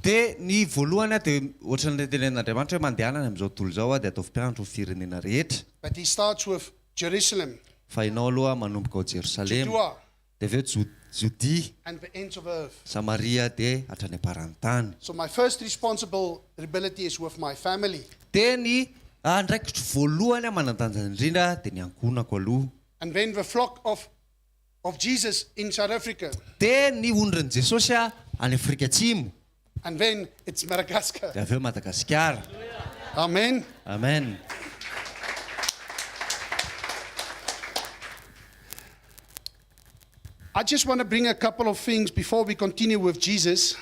[SPEAKER 2] Dia ny voalohany a dia ohatran'ilay tenenin'Andriamanitra hoe mandehana any amin'izao tontolo izao a dia ataovy mpianatro ny firenena rehetra.
[SPEAKER 1] But he starts with Jerusalem.
[SPEAKER 2] Fa ianao aloha manomboka ao Jerosalema.
[SPEAKER 1] Judoa.
[SPEAKER 2] Dia avy eo Jodia.
[SPEAKER 1] And the ends of earth.
[SPEAKER 2] Samaria dia hatrany am-paran'ny tany.
[SPEAKER 1] So my first responsibility is with my family.
[SPEAKER 2] Dia ny andraikitro voalohany manan-danja indrindra dia ny ankohonako aloha.
[SPEAKER 1] And then the flock of of Jesus in South Africa.
[SPEAKER 2] Dia ny ondrin'i Jesosy any Afrika Atsimo.
[SPEAKER 1] And then it's Madagascar.
[SPEAKER 2] Dia avy eo Madagasikara.
[SPEAKER 1] Amen.
[SPEAKER 2] Amen.
[SPEAKER 1] I just want to bring a couple of things before we continue with Jesus.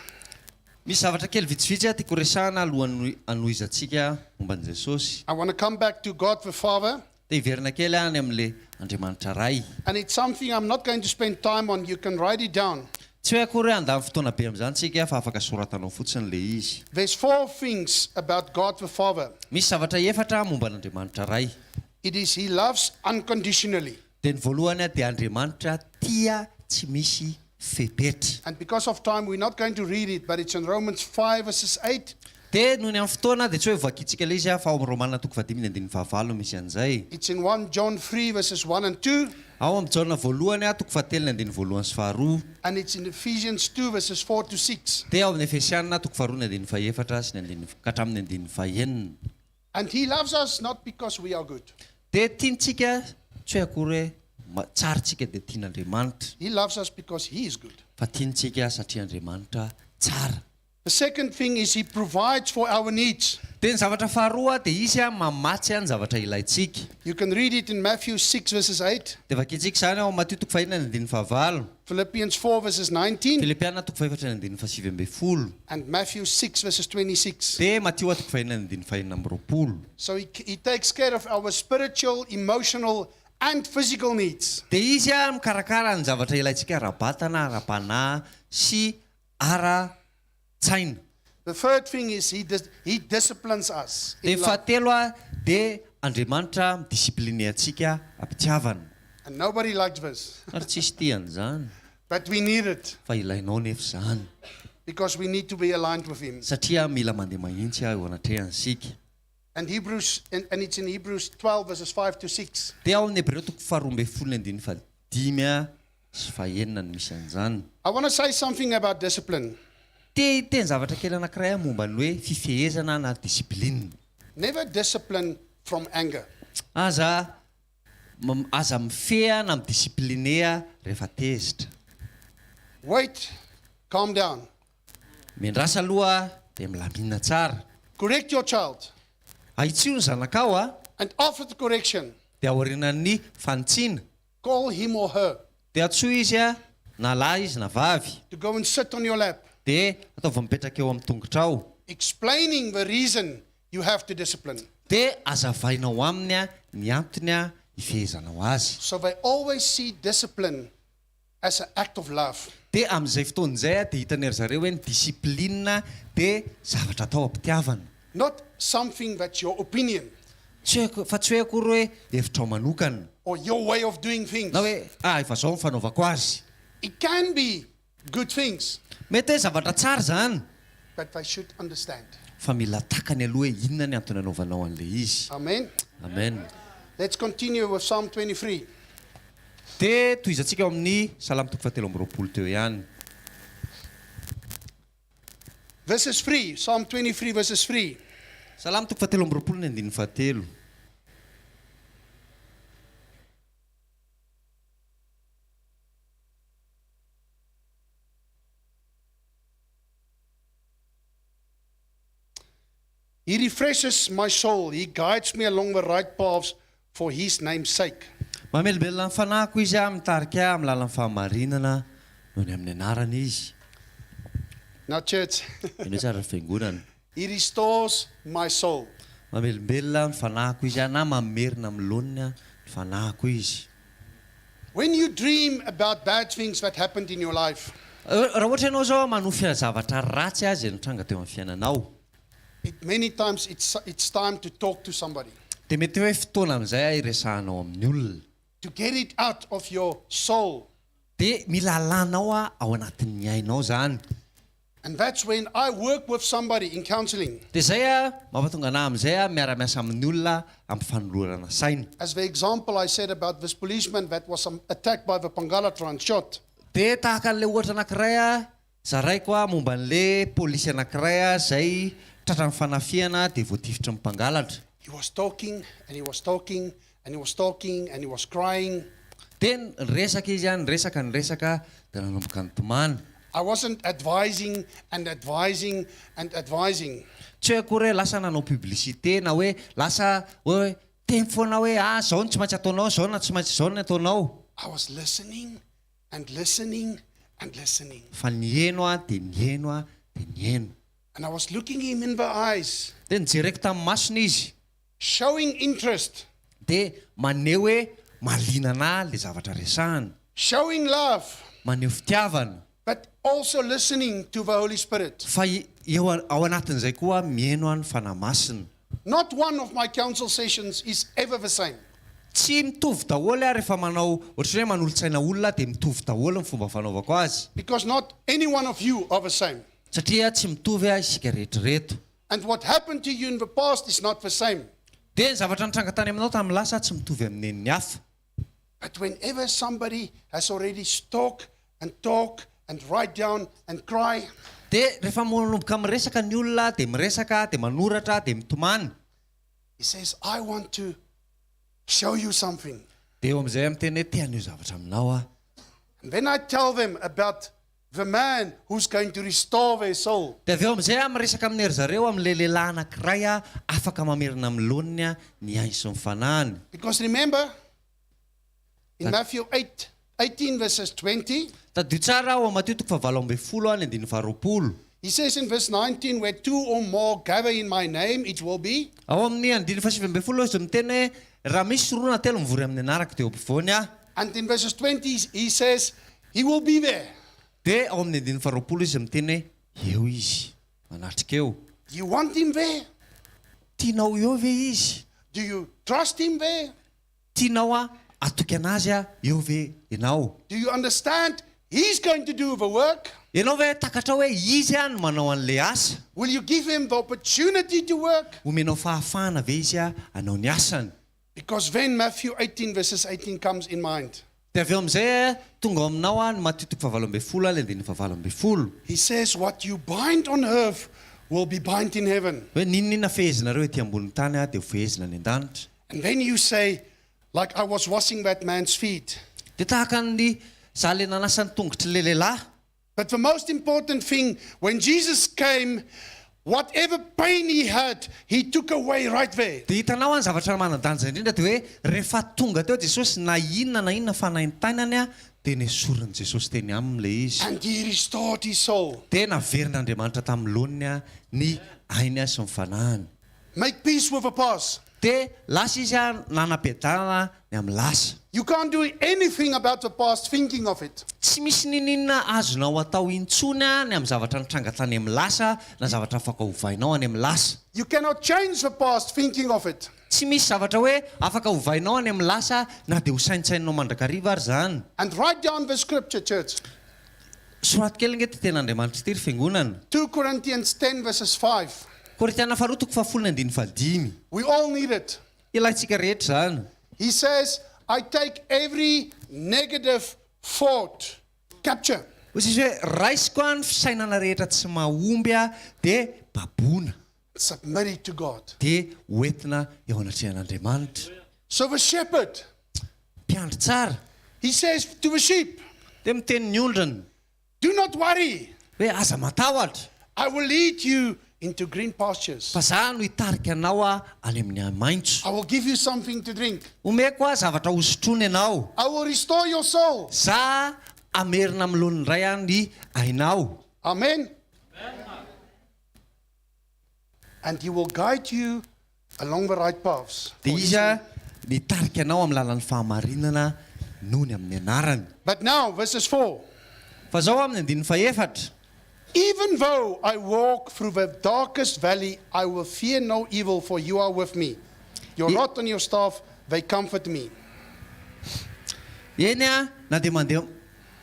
[SPEAKER 2] Misy zavatra kely vitsivitsy tiako resahana alohan'ny hanohizantsika momba an'i Jesosy.
[SPEAKER 1] I want to come back to God the Father.
[SPEAKER 2] Te hiverina kely aho any amin'ilay Andriamanitra Ray.
[SPEAKER 1] And it's something I'm not going to spend time on, you can write it down.
[SPEAKER 2] Tsy hoe akory hoe handany fotoana be amin'izany tsika fa afaka soratanao fotsiny ilay izy.
[SPEAKER 1] There's four things about God the Father.
[SPEAKER 2] Misy zavatra efatra momba an'Andriamanitra Ray.
[SPEAKER 1] It is He loves unconditionally.
[SPEAKER 2] Dia ny voalohany dia Andriamanitra tia tsy misy fepetra.
[SPEAKER 1] And because of time we're not going to read it but it's in Romans 5 verses 8.
[SPEAKER 2] Dia noho ny amin'ny fotoana dia tsy hoe hovakintsika ilay izy fa ao amin'ny Romana toko fahadimy ny andininy fahavalo no misy an'izay.
[SPEAKER 1] It's in 1 John 3 verses 1 and 2.
[SPEAKER 2] Ao amin'ny Jaona voalohany toko fahatelo ny andininy voalohany sy faharoa.
[SPEAKER 1] And it's in Ephesians 2 verses 4 to 6.
[SPEAKER 2] Dia ao amin'ny Efesiana toko faharoa ny andininy fahefatra sy ny andininy ka hatramin'ny andininy fahenina.
[SPEAKER 1] And he loves us not because we are good.
[SPEAKER 2] Dia tiantsika tsy hoe akory hoe tsara tsika dia tian'Andriamanitra.
[SPEAKER 1] He loves us because he is good.
[SPEAKER 2] Fa tiantsika satria Andriamanitra tsara.
[SPEAKER 1] The second thing is he provides for our needs.
[SPEAKER 2] Dia ny zavatra faharoa dia izy mamatsy ny zavatra ilaintsika.
[SPEAKER 1] You can read it in Matthew 6 verses 8.
[SPEAKER 2] Dia vakintsika izany ao Matio toko fahenina ny andininy fahavalo.
[SPEAKER 1] Philippians 4 verses 19.
[SPEAKER 2] Filipiana toko fahefatra ny andininy fahasivy ambin'ny folo.
[SPEAKER 1] And Matthew 6 verses 26.
[SPEAKER 2] Dia Matio toko fahenina ny andininy fahenina amby roapolo.
[SPEAKER 1] So he takes care of our spiritual, emotional and physical needs.
[SPEAKER 2] Dia izy mikarakara ny zavatra ilaintsika ara-batana, ara-panahy sy ara-tsaina.
[SPEAKER 1] The third thing is he disciplines us in
[SPEAKER 2] Dia
[SPEAKER 1] love.
[SPEAKER 2] fahatelo dia Andriamanitra midiscipline antsika am-pitiavana.
[SPEAKER 1] And nobody likes this.
[SPEAKER 2] Ary tsisy tia an'izany.
[SPEAKER 1] But we need it.
[SPEAKER 2] Fa ilainao nefa izany.
[SPEAKER 1] Because we need to be aligned with him.
[SPEAKER 2] Satria mila mandeha mahitsy eo anatrehany isika.
[SPEAKER 1] And Hebrews, and it's in Hebrews 12 verses 5 to 6.
[SPEAKER 2] Dia ao amin'ny Hebreo toko faharoa ambin'ny folo ny andininy fahadimy sy fahenina no misy an'izany.
[SPEAKER 1] I want to say something about discipline.
[SPEAKER 2] Te hiteny zavatra kely anankiray aho momba ny hoe fifehezana na discipline.
[SPEAKER 1] Never discipline from anger.
[SPEAKER 2] Aza aza mifehy na midiscipline rehefa tezitra.
[SPEAKER 1] Wait, calm down.
[SPEAKER 2] Miandrasa aloha dia milamina tsara.
[SPEAKER 1] Correct your child.
[SPEAKER 2] Ahitsio ny zanakao a.
[SPEAKER 1] And after the correction,
[SPEAKER 2] Dia aorianan'ny fanitsiana.
[SPEAKER 1] Call him or her.
[SPEAKER 2] Dia antsoy izy a, na lahy izy na vavy.
[SPEAKER 1] To go and sit on your lap.
[SPEAKER 2] Dia ataovy mipetraka eo amin'ny tongotrao.
[SPEAKER 1] Explaining the reason you have to discipline.
[SPEAKER 2] Dia azavainao aminy a ny antony a ifehezanao azy.
[SPEAKER 1] So they always see discipline as an act of love.
[SPEAKER 2] Dia amin'izay fotoana izay a dia hitan'ny ry zareo hoe ny discipline dia zavatra atao am-pitiavana.
[SPEAKER 1] Not something that's your opinion.
[SPEAKER 2] Tsy hoe fa tsy hoe akory hoe hevitrao manokana.
[SPEAKER 1] Or your way of doing things.
[SPEAKER 2] Na hoe ah efa zao ny fanaovako azy.
[SPEAKER 1] It can be good things.
[SPEAKER 2] Mety hoe zavatra tsara izany.
[SPEAKER 1] But they should understand.
[SPEAKER 2] Fa mila takany aloha hoe inona ny antony anaovanao an'ilay izy.
[SPEAKER 1] Amen.
[SPEAKER 2] Amen.
[SPEAKER 1] Let's continue with Psalm 23.
[SPEAKER 2] Dia tohizantsika ao amin'ny Salamo toko fahatelo amby roapolo teo ihany.
[SPEAKER 1] Verses 3, Psalm 23 verses 3.
[SPEAKER 2] Salamo toko fahatelo amby roapolo ny andininy fahatelo.
[SPEAKER 1] He refreshes my soul, he guides me along the right paths for his name's sake.
[SPEAKER 2] Mamelombelona ny fanahiko izy, mitarika ahy amin'ny lalan'ny fahamarinana noho ny amin'ny anarany izy.
[SPEAKER 1] Now church,
[SPEAKER 2] Eny tsara ny fiangonana.
[SPEAKER 1] He restores my soul.
[SPEAKER 2] Mamelombelona ny fanahiko izy, na mamerina amin'ny laoniny ny fanahiko izy.
[SPEAKER 1] When you dream about bad things that happened in your life,
[SPEAKER 2] Raha ohatra ianao zao manofy zavatra ratsy azy nitranga teo amin'ny fiainanao,
[SPEAKER 1] it, many times it's time to talk to somebody,
[SPEAKER 2] dia mety hoe fotoana amin'izay a iresahanao amin'ny olona,
[SPEAKER 1] to get it out of your soul.
[SPEAKER 2] Dia mila alanao a ao anatin'ny ainao zany.
[SPEAKER 1] And that's when I work with somebody in counseling.
[SPEAKER 2] Dia zay a mampatonga anahy amin'izay a miara-miasa amin'ny olona amin'ny fanolorana saina.
[SPEAKER 1] As the example I said about this policeman that was attacked by the mpangalatra and shot.
[SPEAKER 2] Dia tahaka an'ilay ohatra anankiray a zaraiko a momba an'le polisy anankiray a zay tratra ny fanafihana dia voatifitry ny mpangalatra.
[SPEAKER 1] He was talking and he was talking and he was talking and he was crying.
[SPEAKER 2] Dia niresaka izy a, niresaka, niresaka, dia nanomboka nitomany.
[SPEAKER 1] I wasn't advising and advising and advising.
[SPEAKER 2] Tsy hoe akory hoe lasa nanao publicité na hoe lasa hoe teny foana hoe ah, zao no tsy maintsy ataonao, zao na tsy maintsy zao no ataonao.
[SPEAKER 1] I was listening and listening and listening.
[SPEAKER 2] Fa niheno a, dia niheno a, dia niheno.
[SPEAKER 1] And I was looking him in the eyes,
[SPEAKER 2] Dia nijereko tamin'ny masony izy,
[SPEAKER 1] showing interest,
[SPEAKER 2] dia maneho hoe mahaliana anahy le zavatra resahana,
[SPEAKER 1] showing love,
[SPEAKER 2] maneho fitiavana,
[SPEAKER 1] but also listening to the Holy Spirit.
[SPEAKER 2] Fa eo ao anatin'izay koa miheno ny Fanahy Masina.
[SPEAKER 1] Not one of my counsel sessions is ever the same.
[SPEAKER 2] Tsy mitovy daholo aho rehefa manao, ohatran'ny hoe manolo-tsaina olona dia mitovy daholo ny fomba fanaovako azy.
[SPEAKER 1] Because not any one of you are the same.
[SPEAKER 2] Satria tsy mitovy isika rehetra ireto.
[SPEAKER 1] And what happened to you in the past is not the same.
[SPEAKER 2] Dia ny zavatra nitranga tany aminao tamin'ny lasa tsy mitovy amin'ny nen'ny hafa.
[SPEAKER 1] But whenever somebody has already talk and talk and write down and cry,
[SPEAKER 2] Dia rehefa manomboka miresaka ny olona dia miresaka, dia manoratra, dia mitomany.
[SPEAKER 1] He says, "I want to show you something."
[SPEAKER 2] Dia eo amin'izay miteny hoe te haneho zavatra aminao aho.
[SPEAKER 1] And then I tell them about the man who's going to restore their soul.
[SPEAKER 2] Dia avy eo amin'izay aho miresaka amin'ny ry zareo amin'ilay lehilahy anankiray a afaka mamerina amin'ny laoniny a ny ainy sy ny fanahiny.
[SPEAKER 1] Because remember, in Matthew 8, 18 verses 20,
[SPEAKER 2] Tadidio tsara ao amin'ny Matio toko faha-18 a ny andininy faha-20.
[SPEAKER 1] He says in verse 19, "Where two or more gather in my name, it will be."
[SPEAKER 2] Ao amin'ny andininy faha-19 izy miteny hoe raha misy roa na telo mivory amin'ny anarako dia eo ampovoany aho.
[SPEAKER 1] And in verses 20, he says, "He will be there."
[SPEAKER 2] Dia ao amin'ny andininy faha-20 izy miteny hoe eo izy, manatrika eo.
[SPEAKER 1] Do you want him there?
[SPEAKER 2] Tianao eo ve izy?
[SPEAKER 1] Do you trust him there?
[SPEAKER 2] Tianao a atoky anazy a eo ve ianao?
[SPEAKER 1] Do you understand he's going to do the work?
[SPEAKER 2] Ianao ve takatra hoe izy a no manao an'ilay asa?
[SPEAKER 1] Will you give him the opportunity to work?
[SPEAKER 2] Omenao fahafahana ve izy a hanao ny asany?
[SPEAKER 1] Because then Matthew 18 verses 18 comes in mind.
[SPEAKER 2] Dia avy eo amin'izay a tonga ao aminao a ny Matio toko faha-18 a ilay andininy faha-18.
[SPEAKER 1] He says, "What you bind on earth will be bind in heaven."
[SPEAKER 2] Hoe n'inon'inona fehezinareo ety ambonin'ny tany a dia ho fehezina any an-danitra.
[SPEAKER 1] And then you say, like I was washing that man's feet.
[SPEAKER 2] Dia tahaka ny za le nanasa ny tongotr'ilay lehilahy.
[SPEAKER 1] But the most important thing, when Jesus came, whatever pain he had, he took away right there.
[SPEAKER 2] Dia hitanao any zavatra manan-danja indrindra dia hoe rehefa tonga teo Jesosy na inona na inona fanaintainany a dia nesorin'i Jesosy teny aminy ilay izy.
[SPEAKER 1] And he restored his soul.
[SPEAKER 2] Dia naverin'Andriamanitra tamin'ny laoniny a ny ainy a sy ny fanahiny.
[SPEAKER 1] Make peace with the past.
[SPEAKER 2] Dia lasa izy a nanam-piadanana ny amin'ny lasa.
[SPEAKER 1] You can't do anything about the past thinking of it.
[SPEAKER 2] Tsy misy n'inon'inona azonao atao intsony a ny amin'ny zavatra nitranga tany amin'ny lasa na zavatra afaka hovainao any amin'ny lasa.
[SPEAKER 1] You cannot change the past thinking of it.
[SPEAKER 2] Tsy misy zavatra hoe afaka hovainao any amin'ny lasa na dia ho saintsaininao mandrakariva ary zany.
[SPEAKER 1] And write down the scripture, church.
[SPEAKER 2] Soraty kely nge ty tenin'Andriamanitra ity ry fiangonana.
[SPEAKER 1] 2 Corinthians 10 verses 5.
[SPEAKER 2] Korintiana faharoa toko faha-10 ny andininy faha-5.
[SPEAKER 1] We all need it.
[SPEAKER 2] Ilaintsika rehetra zany.
[SPEAKER 1] He says, "I take every negative thought capture."
[SPEAKER 2] Hoy izy hoe raisiko a ny fisainana rehetra tsy mahomby a dia baboina.
[SPEAKER 1] Submit it to God.
[SPEAKER 2] Dia hoentina eo anatrehan'Andriamanitra.
[SPEAKER 1] So the shepherd,
[SPEAKER 2] Mpiandry tsara.
[SPEAKER 1] He says to the sheep,
[SPEAKER 2] Dia miteny ny ondriny.
[SPEAKER 1] "Do not worry.
[SPEAKER 2] Hoe aza matahotra.
[SPEAKER 1] I will lead you into green pastures.
[SPEAKER 2] Fa za no hitarika anao a any amin'ny maitso.
[SPEAKER 1] I will give you something to drink.
[SPEAKER 2] Omeko a zavatra hosotroina ianao.
[SPEAKER 1] I will restore your soul."
[SPEAKER 2] Za hamerina amin'ny laoniny indray a ny ainao.
[SPEAKER 1] Amen. And he will guide you along the right paths.
[SPEAKER 2] Dia izy a nitarika anao amin'ny lalan'ny fahamarinana. noho ny amin'ny anarany.
[SPEAKER 1] But now, verses 4.
[SPEAKER 2] Fa zao amin'ny andininy fahefatra.
[SPEAKER 1] Even though I walk through the darkest valley, I will fear no evil, for you are with me. Your rod and your staff, they comfort me.
[SPEAKER 2] Eny a, na dia mandeha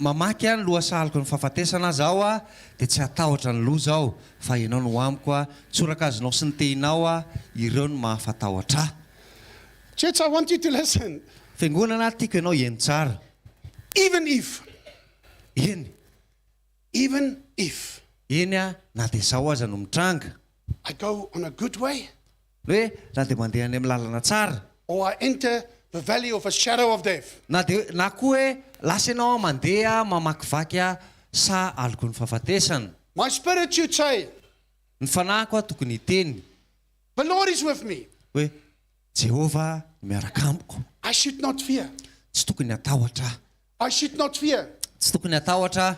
[SPEAKER 2] mamaky ny lohasahaloko ny fahafatesana aza aho a, dia tsy hatahotra ny loza aho, fa Ianao no amiko a, tsorakazonao sy ny tehinao a, ireo no mahafatahotra ahy.
[SPEAKER 1] Church, I want you to listen.
[SPEAKER 2] Fiangonana, tiako ianao hihaino tsara.
[SPEAKER 1] Even if.
[SPEAKER 2] Eny.
[SPEAKER 1] Even if.
[SPEAKER 2] Eny a, na dia izao aza no mitranga.
[SPEAKER 1] I go on a good way.
[SPEAKER 2] Hoe na dia mandeha any amin'ny lalana tsara.
[SPEAKER 1] Or I enter the valley of a shadow of death.
[SPEAKER 2] Na dia, na koa hoe lasa ianao mandeha mamakivaky saha aloky ny fahafatesana.
[SPEAKER 1] My spirit should say.
[SPEAKER 2] Ny fanahiko aho tokony hiteny.
[SPEAKER 1] The Lord is with me.
[SPEAKER 2] Hoe, Jehovah no miaraka amiko.
[SPEAKER 1] I should not fear.
[SPEAKER 2] Tsy tokony hatahotra aho.
[SPEAKER 1] I should not fear.
[SPEAKER 2] Tsy tokony hatahotra aho.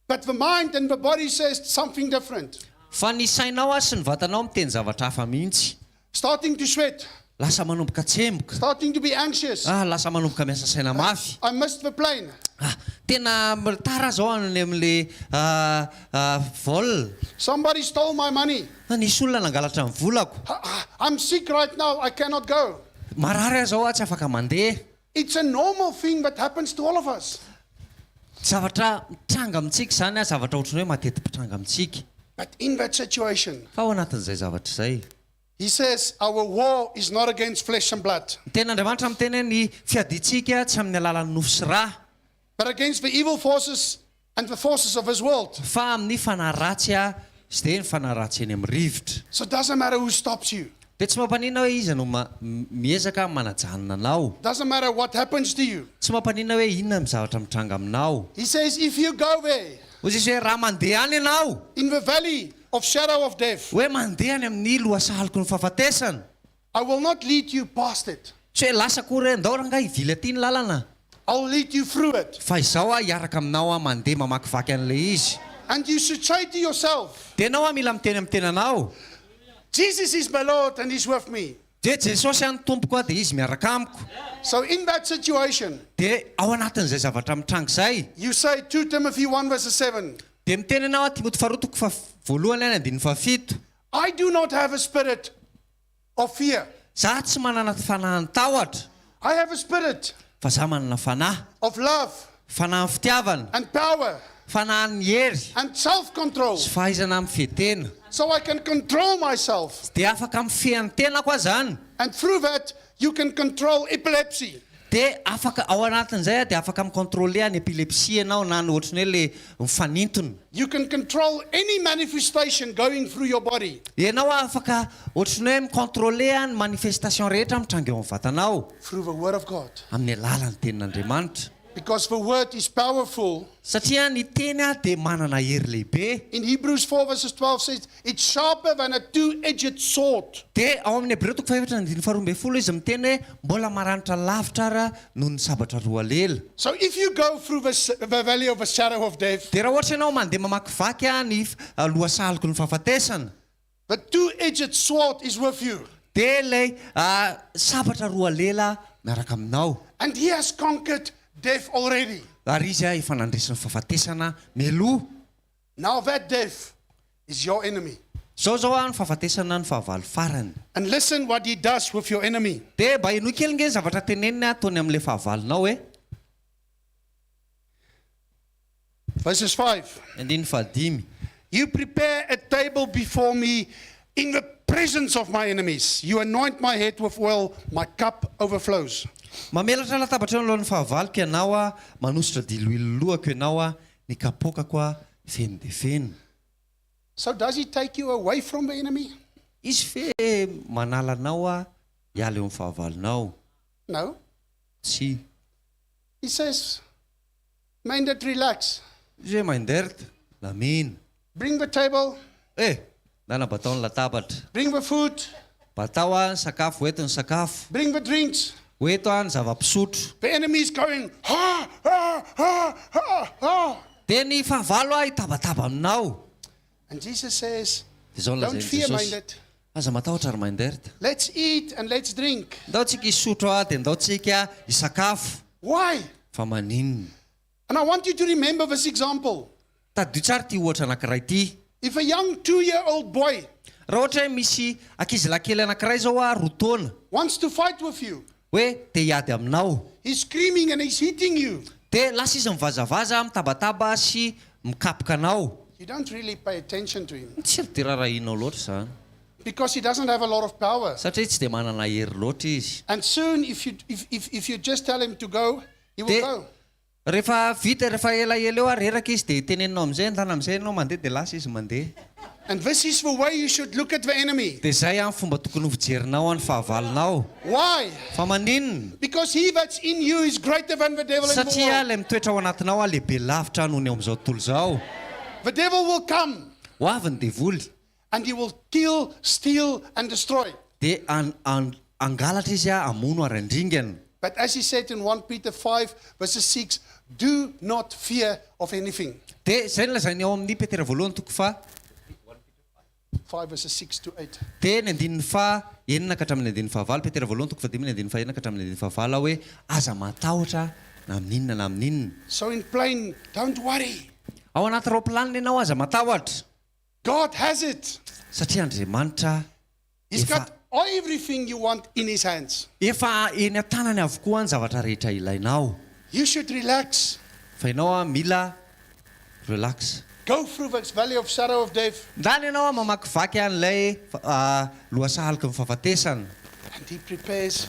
[SPEAKER 1] But the mind and the body says something different.
[SPEAKER 2] Fa ny sainao sy ny vatanao miteny zavatra hafa mihitsy.
[SPEAKER 1] Starting to sweat.
[SPEAKER 2] Lasa manomboka tsemboka.
[SPEAKER 1] Starting to be anxious.
[SPEAKER 2] Ah, lasa manomboka miasa saina mafy.
[SPEAKER 1] I missed the plane.
[SPEAKER 2] Ah, tena tara aho zao any amin'le vol.
[SPEAKER 1] Somebody stole my money.
[SPEAKER 2] Ah, nisy olona nangalatra ny volako.
[SPEAKER 1] I'm sick right now. I cannot go.
[SPEAKER 2] Marary aho zao aho, tsy afaka mandeha.
[SPEAKER 1] It's a normal thing that happens to all of us.
[SPEAKER 2] Zavatra mitranga amintsika izany a, zavatra ohatran'ny hoe mateti-pitranga amintsika.
[SPEAKER 1] But in that situation,
[SPEAKER 2] Fa ao anatin'izay zavatra izay.
[SPEAKER 1] He says, our war is not against flesh and blood.
[SPEAKER 2] Ny tenin'Andriamanitra miteny hoe ny fiadiantsika tsy amin'ny alalan'ny nofo sy ra.
[SPEAKER 1] But against the evil forces and the forces of this world.
[SPEAKER 2] Fa amin'ny fanahy ratsy a, sy dia ny fanahy ratsy eny amin'ny rivotra.
[SPEAKER 1] So it doesn't matter who stops you.
[SPEAKER 2] Dia tsy mampaninona hoe iza no miezaka manajanona anao.
[SPEAKER 1] Doesn't matter what happens to you.
[SPEAKER 2] Tsy mampaninona hoe inona ny zavatra mitranga aminao.
[SPEAKER 1] He says, if you go there.
[SPEAKER 2] Hoy Jesosy hoe raha mandeha any ianao.
[SPEAKER 1] In the valley of shadow of death.
[SPEAKER 2] Hoe mandeha any amin'ny lohasahaloky ny fahafatesana.
[SPEAKER 1] I will not lead you past it.
[SPEAKER 2] Tsy hoe lasa akory hoe ndao rangahy hivily aty ny lalana.
[SPEAKER 1] I'll lead you through it.
[SPEAKER 2] Fa izao aho hiaraka aminao aho mandeha mamakivaky an'ilay izy.
[SPEAKER 1] And you should say to yourself.
[SPEAKER 2] Dia ianao aho mila miteny amin'ny tenanao.
[SPEAKER 1] Jesus is my Lord and he's with me.
[SPEAKER 2] Dia Jesosy aho ny Tompoko aho dia Izy miaraka amiko.
[SPEAKER 1] So in that situation.
[SPEAKER 2] Dia ao anatin'izay zavatra mitranga izay.
[SPEAKER 1] You say 2 Timothy 1 verse 7.
[SPEAKER 2] Dia miteny ianao aho Timoty faharoa toko faha voalohany any andininy fahafito.
[SPEAKER 1] I do not have a spirit of fear.
[SPEAKER 2] Za tsy manana fanahin'ny tahotra.
[SPEAKER 1] I have a spirit.
[SPEAKER 2] Fa za manana fanahy.
[SPEAKER 1] Of love.
[SPEAKER 2] Fanahin'ny fitiavana.
[SPEAKER 1] And power.
[SPEAKER 2] Fanahin'ny hery.
[SPEAKER 1] And self control.
[SPEAKER 2] Sy fahaizana mifehy tena.
[SPEAKER 1] So I can control myself.
[SPEAKER 2] Dia afaka mifehy ny tenako aho zany.
[SPEAKER 1] And through that you can control epilepsy.
[SPEAKER 2] Dia afaka, ao anatin'izay dia afaka mi-controler ny epilepsie ianao na ny ohatran'ny hoe le mifanintona.
[SPEAKER 1] You can control any manifestation going through your body.
[SPEAKER 2] Ianao afaka ohatran'ny hoe mi-controler ny manifestation rehetra mitranga eo amin'ny vatanao.
[SPEAKER 1] Through the word of God.
[SPEAKER 2] Amin'ny alalan'ny tenin'Andriamanitra.
[SPEAKER 1] Because the word is powerful.
[SPEAKER 2] Satria ny teny dia manana hery lehibe.
[SPEAKER 1] In Hebrews 4 verses 12 says, it's sharper than a two-edged sword.
[SPEAKER 2] Dia ao amin'ny Hebreo toko fahefatra andininy faharoa ambin'ny folo izy miteny hoe mbola maranitra lavitra ara noho ny sabatra roa lela.
[SPEAKER 1] So if you go through the, the valley of the shadow of death.
[SPEAKER 2] Dia raha ohatra ianao mandeha mamakivaky ny lohasaloky ny fahafatesana.
[SPEAKER 1] The two-edged sword is with you.
[SPEAKER 2] Dia ilay sabatra roa lela miaraka aminao.
[SPEAKER 1] And he has conquered death already.
[SPEAKER 2] Ary izy efa nandresy ny fahafatesana mialoha.
[SPEAKER 1] Now that death is your enemy.
[SPEAKER 2] Zao zao ny fahafatesana ny fahavalo farany.
[SPEAKER 1] And listen what he does with your enemy.
[SPEAKER 2] Dia mba henoy kely nge ny zavatra teneniny ataony amin'ilay fahavalonao e.
[SPEAKER 1] Verses 5.
[SPEAKER 2] Andininy fahadimy.
[SPEAKER 1] You prepare a table before me in the presence of my enemies. You anoint my head with oil, my cup overflows.
[SPEAKER 2] Mamelatra latabatra eo anoloan'ny fahavaloko ianao aho, manosotra diloilo lohako ianao aho, ny kapoakako aho feno dia feno.
[SPEAKER 1] So does he take you away from the enemy?
[SPEAKER 2] Izy ve manala anao aho hiala eo amin'ny fahavalonao?
[SPEAKER 1] No.
[SPEAKER 2] Tsia.
[SPEAKER 1] He says, Meindert, relax.
[SPEAKER 2] Izy hoe, Meindert, lamina.
[SPEAKER 1] Bring the table.
[SPEAKER 2] Eh, ndana batao ny latabatra.
[SPEAKER 1] Bring the food.
[SPEAKER 2] Batao ah ny sakafo, hoento ny sakafo.
[SPEAKER 1] Bring the drinks.
[SPEAKER 2] Hoento ah ny zava-pisotro.
[SPEAKER 1] The enemy is going, ha, ha, ha, ha, ha.
[SPEAKER 2] Dia ny fahavalo ah hitabataba aminao.
[SPEAKER 1] And Jesus says,
[SPEAKER 2] Dia izao no
[SPEAKER 1] Don't
[SPEAKER 2] lazain'i
[SPEAKER 1] fear,
[SPEAKER 2] Jesosy,
[SPEAKER 1] Meindert.
[SPEAKER 2] Aza matahotra ry Meindert.
[SPEAKER 1] Let's eat and let's drink.
[SPEAKER 2] Ndao tsika hisotro ah, dia ndao tsika hisakafo.
[SPEAKER 1] Why?
[SPEAKER 2] Fa maninona?
[SPEAKER 1] And I want you to remember this example.
[SPEAKER 2] Tadidio tsara ity ohatra anankiray ity.
[SPEAKER 1] If a young 2-year-old boy
[SPEAKER 2] Raha ohatra hoe misy ankizilahy kely anankiray izao 2 taona.
[SPEAKER 1] wants to fight with you,
[SPEAKER 2] Hoe te hiady aminao.
[SPEAKER 1] he's screaming and he's hitting you.
[SPEAKER 2] Dia lasa izy mivazavaza, mitabataba sy mikapoka anao.
[SPEAKER 1] You don't really pay attention to him.
[SPEAKER 2] Tsy dia raharahianao loatra izany.
[SPEAKER 1] Because he doesn't have a lot of power.
[SPEAKER 2] Satria tsy dia manana hery loatra izy.
[SPEAKER 1] And soon if you, if, if, if you just tell him to go, he will
[SPEAKER 2] Dia
[SPEAKER 1] go.
[SPEAKER 2] rehefa vita, rehefa elaela eo ary reraka izy dia teneninao amin'izay, andana amin'izay ianao mandeha dia lasa izy mandeha.
[SPEAKER 1] And this is the way you should look at the enemy.
[SPEAKER 2] Dia izay ny fomba tokony ho fijerinao ny fahavalonao.
[SPEAKER 1] Why?
[SPEAKER 2] Fa maninona?
[SPEAKER 1] Because he that's in you is greater than the devil in the
[SPEAKER 2] Satria
[SPEAKER 1] world.
[SPEAKER 2] ilay mitoetra ao anatinao lehibe lavitra noho ny ao amin'izao tontolo izao.
[SPEAKER 1] The devil will come.
[SPEAKER 2] Ho avy ny devoly.
[SPEAKER 1] And he will kill, steal and destroy.
[SPEAKER 2] Dia hangalatra izy, hamono ary handringana.
[SPEAKER 1] But as he said in 1 Peter 5 verses 6, do not fear of anything.
[SPEAKER 2] Dia izay no lazainy ao amin'ny Petera voalohany toko faha.
[SPEAKER 1] 5 verses 6 to 8.
[SPEAKER 2] Dia ny andininy faha enina ka hatramin'ny andininy fahavalo, Petera voalohany toko fahadimy ny andininy fahenina ka hatramin'ny andininy fahavalo hoe aza matahotra na amin'inona na amin'inona.
[SPEAKER 1] So in plain, don't worry.
[SPEAKER 2] Ao anaty raoplanina ianao aza matahotra.
[SPEAKER 1] God has it.
[SPEAKER 2] Satria Andriamanitra
[SPEAKER 1] He's
[SPEAKER 2] efa
[SPEAKER 1] got everything you want in his hands.
[SPEAKER 2] Efa eny an-tanany avokoa ny zavatra rehetra ilainao.
[SPEAKER 1] You should relax.
[SPEAKER 2] Fa ianao mila relax.
[SPEAKER 1] Go through this valley of shadow of death.
[SPEAKER 2] Ndany ianao mamakivaky an'ilay lohasahaloky ny fahafatesana.
[SPEAKER 1] And he prepares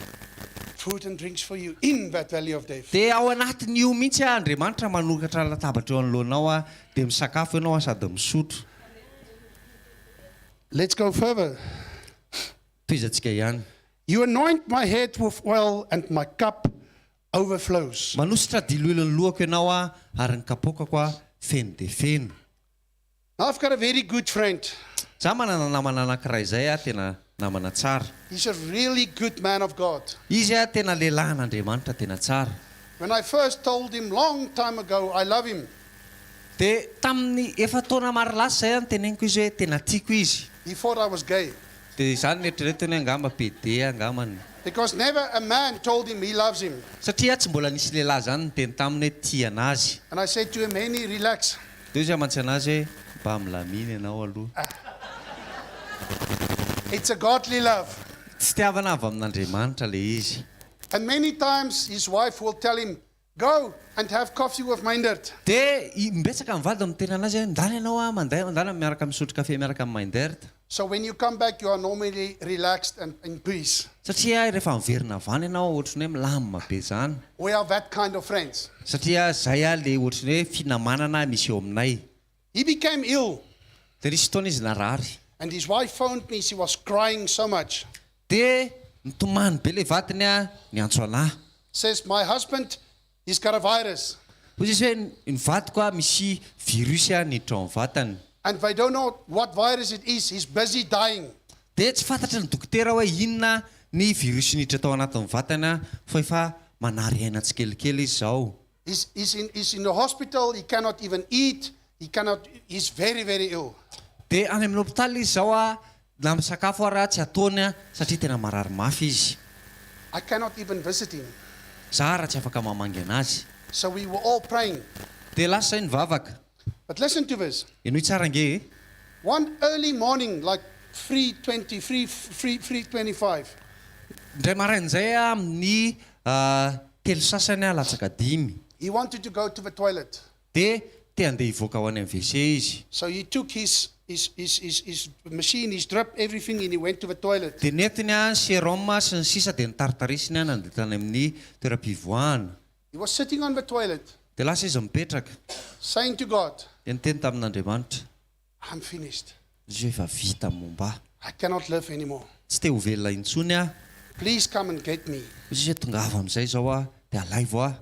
[SPEAKER 1] food and drinks for you in that valley of death.
[SPEAKER 2] Dia ao anatin'io mihitsy Andriamanitra manokatra latabatra eo anoloanao dia misakafo ianao sady misotro.
[SPEAKER 1] Let's go further.
[SPEAKER 2] Tohizantsika ihany.
[SPEAKER 1] You anoint my head with oil and my cup overflows.
[SPEAKER 2] Manosotra diloilo ny lohako ianao ary ny kapoakako feno dia feno.
[SPEAKER 1] Now I've got a very good friend.
[SPEAKER 2] Za manana namana anankiray izay tena namana tsara.
[SPEAKER 1] He's a really good man of God.
[SPEAKER 2] Izy tena lehilahin'Andriamanitra tena tsara.
[SPEAKER 1] When I first told him long time ago I love him.
[SPEAKER 2] Dia tamin'ny efa taona maro lasa izay niteneniko izy hoe tena tiako izy.
[SPEAKER 1] He thought I was gay.
[SPEAKER 2] Dia izany neritreretiny hoe angamba pédé angambany.
[SPEAKER 1] Because never a man told him he loves him.
[SPEAKER 2] Satria tsy mbola nisy lehilahy izany niteny taminy hoe tia anazy.
[SPEAKER 1] And I said to him, Henny, relax.
[SPEAKER 2] Dia hoy izy mantsy anazy hoe mba milamina ianao aloha.
[SPEAKER 1] It's a godly love.
[SPEAKER 2] Tsy fitiavana avy amin'Andriamanitra ilay izy.
[SPEAKER 1] And many times his wife will tell him, go and have coffee with Meindert.
[SPEAKER 2] Dia imbetsaka ny vadiny miteny anazy hoe ndana ianao a, mandeha ndana miaraka misotro kafe miaraka amin'i Meindert.
[SPEAKER 1] So when you come back you are normally relaxed and in peace.
[SPEAKER 2] Satria rehefa miverina avy any ianao ohatran'ny hoe milamina be izany.
[SPEAKER 1] We are that kind of friends.
[SPEAKER 2] Satria izay ilay ohatran'ny hoe finamanana misy eo aminay.
[SPEAKER 1] He became ill.
[SPEAKER 2] Dia nisy fotoana izy narary.
[SPEAKER 1] And his wife phoned me, she was crying so much.
[SPEAKER 2] Dia nitomany be ilay vadiny niantso anahy.
[SPEAKER 1] Says, my husband, he's got a virus.
[SPEAKER 2] Hoy izy hoe ny vadiko misy virus niditra ao amin'ny vatany.
[SPEAKER 1] And they don't know what virus it is, he's busy dying.
[SPEAKER 2] Dia tsy fantatry ny dokotera hoe inona ny virus niditra tao anatin'ny vatany fa efa manary aina tsikelikely izy izao.
[SPEAKER 1] He's, he's, in, he's in the hospital, he cannot even eat, he cannot, he's very, very ill.
[SPEAKER 2] Dia any amin'ny hopitaly izy izao na misakafo ara tsy ataony satria tena marary mafy izy.
[SPEAKER 1] I cannot even visit him.
[SPEAKER 2] Za raha tsy afaka mamangy anazy.
[SPEAKER 1] So we were all praying.
[SPEAKER 2] Dia lasa izay nivavaka.
[SPEAKER 1] But listen to this.
[SPEAKER 2] Henoy tsara ange e.
[SPEAKER 1] One early morning, like 3:20, 3, 3, 3:25.
[SPEAKER 2] Indray maraina izay amin'ny telo sasany latsaka dimy.
[SPEAKER 1] He wanted to go to the toilet.
[SPEAKER 2] Dia te handeha hivoaka ho any amin'ny WC izy.
[SPEAKER 1] So he took his, his, his, his, his machine, his drip, everything, and he went to the toilet.
[SPEAKER 2] Dia nentiny ny sérum sy ny sisa dia nitaritarisiny nandeha tany amin'ny toeram-pivoahana.
[SPEAKER 1] He was sitting on the toilet.
[SPEAKER 2] Dia lasa izy mipetraka.
[SPEAKER 1] Saying to God,
[SPEAKER 2] Dia niteny tamin'Andriamanitra.
[SPEAKER 1] I'm finished.
[SPEAKER 2] Izy hoe efa vita momba ahy.
[SPEAKER 1] I cannot live anymore.
[SPEAKER 2] Tsy te ho velona intsony aho.
[SPEAKER 1] Please come and get me.
[SPEAKER 2] Hoy izy hoe tongava amin'izay izao aho, dia alaivo aho.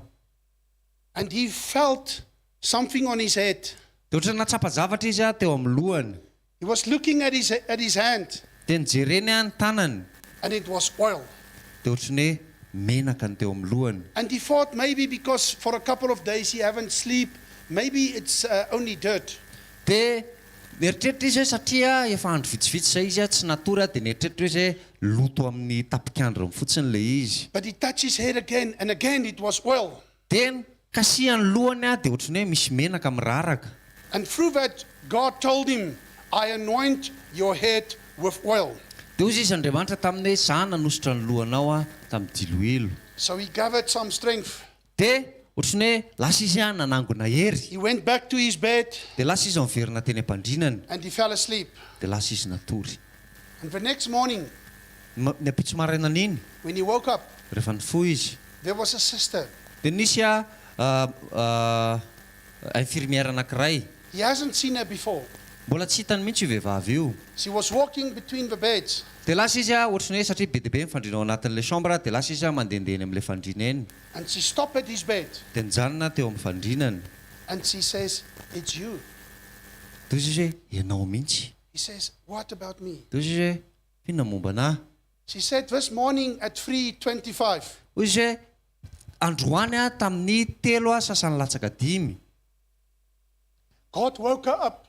[SPEAKER 1] And he felt something on his head.
[SPEAKER 2] Dia ohatran'ny nahatsapa zavatra izy teo amin'ny lohany.
[SPEAKER 1] He was looking at his, at his hand.
[SPEAKER 2] Dia nijereny ny tanany.
[SPEAKER 1] And it was oil.
[SPEAKER 2] Dia ohatran'ny hoe menaka ny teo amin'ny lohany.
[SPEAKER 1] And he thought maybe because for a couple of days he haven't sleep, maybe it's only dirt.
[SPEAKER 2] Dia Nieritreritra izy hoe satria efa andro vitsivitsy izay izy tsy natory dia nieritreritra izy hoe loto amin'ny tapik'androny fotsiny ilay izy.
[SPEAKER 1] But he touched his head again and again it was oil.
[SPEAKER 2] Dia nokasihany ny lohany dia ohatran'ny hoe misy menaka miraraka.
[SPEAKER 1] And through that God told him, I anoint your head with oil.
[SPEAKER 2] Dia hoy izy Andriamanitra taminy hoe, Izaho nanosotra ny lohanao tamin'ny diloilo.
[SPEAKER 1] So he gathered some strength.
[SPEAKER 2] Dia ohatran'ny hoe lasa izy nanangona hery.
[SPEAKER 1] He went back to his bed.
[SPEAKER 2] Dia lasa izy niverina teny am-pandrinany.
[SPEAKER 1] And he fell asleep.
[SPEAKER 2] Dia lasa izy natory.
[SPEAKER 1] And the next morning.
[SPEAKER 2] Ny ampitso marainan'iny.
[SPEAKER 1] When he woke up.
[SPEAKER 2] Rehefa nifoha izy.
[SPEAKER 1] There was a sister.
[SPEAKER 2] Dia nisy infirmière anankiray.
[SPEAKER 1] He hasn't seen her before.
[SPEAKER 2] Mbola tsy hitany mihitsy io vehivavy io.
[SPEAKER 1] She was walking between the beds.
[SPEAKER 2] Dia lasa izy ohatran'ny hoe satria be dia be ny fandriana ao anatin'ilay chambre dia lasa izy mandehandeha eny amin'ilay fandriana eny.
[SPEAKER 1] And she stopped at his bed.
[SPEAKER 2] Dia nijanona teo amin'ny fandrinany.
[SPEAKER 1] And she says, It's you.
[SPEAKER 2] Dia hoy izy hoe, Ianao mihitsy.
[SPEAKER 1] He says, What about me?
[SPEAKER 2] Dia hoy izy hoe, F'inona momba anà?
[SPEAKER 1] She said, This morning at 3:25.
[SPEAKER 2] Hoy izy hoe, Androany aho tamin'ny telo sasany latsaka dimy.
[SPEAKER 1] God woke her up.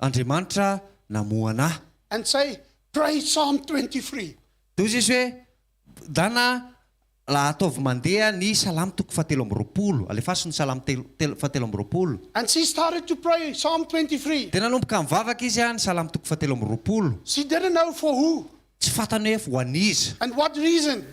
[SPEAKER 2] Andriamanitra namoha anà.
[SPEAKER 1] And say, Pray Psalm 23.
[SPEAKER 2] Dia hoy izy hoe, Dana, la ataovy mandeha ny Salamo toko fahatelo amby 20. Alefaso ny Salamo telo, telo, fahatelo amby 20.
[SPEAKER 1] And she started to pray Psalm 23.
[SPEAKER 2] Dia nanomboka nivavaka izy ny Salamo toko fahatelo amby 20.
[SPEAKER 1] She didn't know for who.
[SPEAKER 2] Tsy fantany hoe ho an'iza.
[SPEAKER 1] And what reason.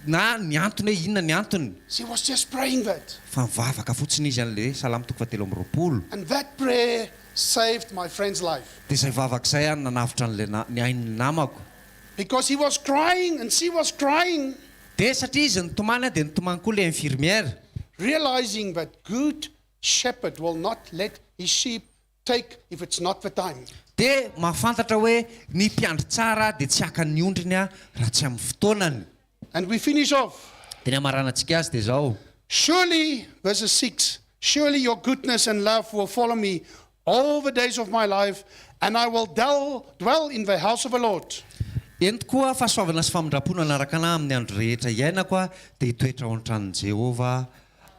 [SPEAKER 2] Na ny antony hoe inona ny antony.
[SPEAKER 1] She was just praying that.
[SPEAKER 2] Fa nivavaka fotsiny izy an'ilay Salamo toko fahatelo amby 20.
[SPEAKER 1] And that prayer saved my friend's life.
[SPEAKER 2] Dia izay vavaka izay no nanavotra an'ilay na, ny ain'ny namako.
[SPEAKER 1] Because he was crying and she was crying.
[SPEAKER 2] Dia satria izy nitomany dia nitomany koa ilay infirmière.
[SPEAKER 1] Realizing that good shepherd will not let his sheep take if it's not the time.
[SPEAKER 2] Dia mahafantatra hoe ny mpiandry tsara dia tsy haka ny ondriny raha tsy amin'ny fotoanany.
[SPEAKER 1] And we finish off.
[SPEAKER 2] Dia ny hamaranantsika azy dia izao.
[SPEAKER 1] Surely, verses 6, surely your goodness and love will follow me all the days of my life, and I will dwell, dwell in the house of the Lord.
[SPEAKER 2] Eny tokoa, fahasoavana sy famindram-po no hanaraka anà amin'ny andro rehetra iainako, dia hitoetra ao an-tranon'i Jehovah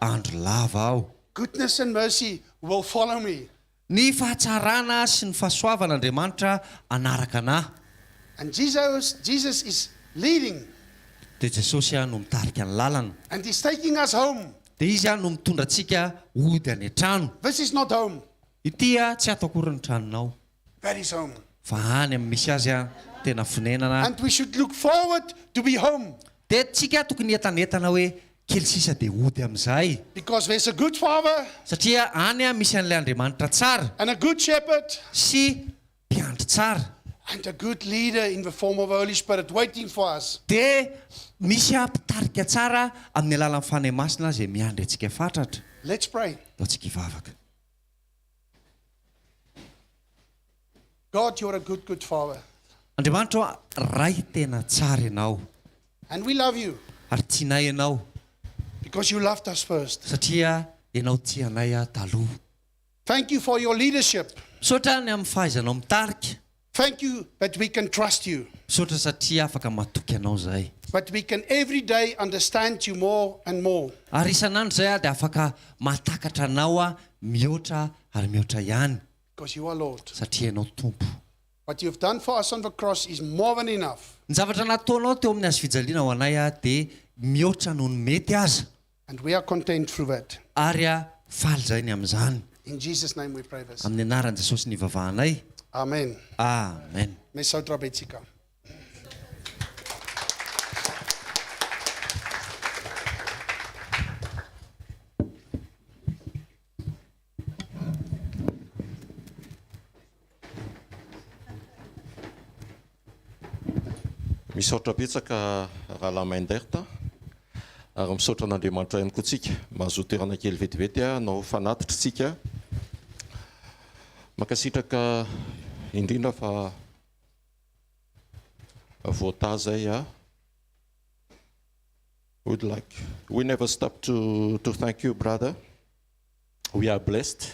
[SPEAKER 2] andro lava aho.
[SPEAKER 1] Goodness and mercy will follow me.
[SPEAKER 2] Ny fahatsarana sy ny fahasoavan' Andriamanitra hanaraka anà.
[SPEAKER 1] And Jesus, Jesus is leading.
[SPEAKER 2] Dia Jesosy no mitarika ny lalana.
[SPEAKER 1] And he's taking us home.
[SPEAKER 2] Dia Izy no mitondra antsika hody any an-trano.
[SPEAKER 1] This is not home.
[SPEAKER 2] Ity tsy ato akory ny tranonao.
[SPEAKER 1] That is home.
[SPEAKER 2] Fa any amin'ny misy azy tena fonenana.
[SPEAKER 1] And we should look forward to be home.
[SPEAKER 2] Dia tsika tokony hientanentana hoe kely sisa dia hody amin'izay.
[SPEAKER 1] Because there's a good father.
[SPEAKER 2] Satria any misy an'ilay Andriamanitra tsara.
[SPEAKER 1] And a good shepherd.
[SPEAKER 2] Sy mpiandry tsara.
[SPEAKER 1] And a good leader in the form of the Holy Spirit waiting for us.
[SPEAKER 2] Dia misy mpitarika tsara amin'ny alalan'ny Fanahy Masina izay miandry antsika fatratra.
[SPEAKER 1] Let's pray.
[SPEAKER 2] Ndao tsika hivavaka.
[SPEAKER 1] God, you're a good, good father.
[SPEAKER 2] Andriamanitra ô, Ray tena tsara Ianao.
[SPEAKER 1] And we love you.
[SPEAKER 2] Ary tianay Ianao.
[SPEAKER 1] Because you loved us first.
[SPEAKER 2] Satria Ianao tia anay taloha.
[SPEAKER 1] Thank you for your leadership.
[SPEAKER 2] Misaotra ny amin'ny fahaizanao mitarika.
[SPEAKER 1] Thank you that we can trust you.
[SPEAKER 2] Misaotra satria afaka matoky Anao izahay.
[SPEAKER 1] That we can every day understand you more and more.
[SPEAKER 2] Ary isan'andro izahay dia afaka mahatakatra Anao mihoatra ary mihoatra ihany.
[SPEAKER 1] Because you are Lord.
[SPEAKER 2] Satria Ianao Tompo.
[SPEAKER 1] What you've done for us on the cross is more than enough.
[SPEAKER 2] Ny zavatra nataonao teo amin'ny hazofijaliana ho anay dia mihoatra noho ny mety aza.
[SPEAKER 1] And we are content through that.
[SPEAKER 2] Ary faly izahay ny amin'izany.
[SPEAKER 1] In Jesus name we pray this.
[SPEAKER 2] Amin'ny anaran'i Jesosy no ivavahanay.
[SPEAKER 1] Amen.
[SPEAKER 2] Amen.
[SPEAKER 1] Misaotra betsika.
[SPEAKER 3] Misaotra betsaka Rahalahy Meindert ary misaotra an'Andriamanitra ihany koa tsika. Mahazoa toerana kely vetivety hanao fanatitra tsika. Mankasitraka indrindra fa voataha zay a. Would like we never stop to to thank you brother. We are blessed.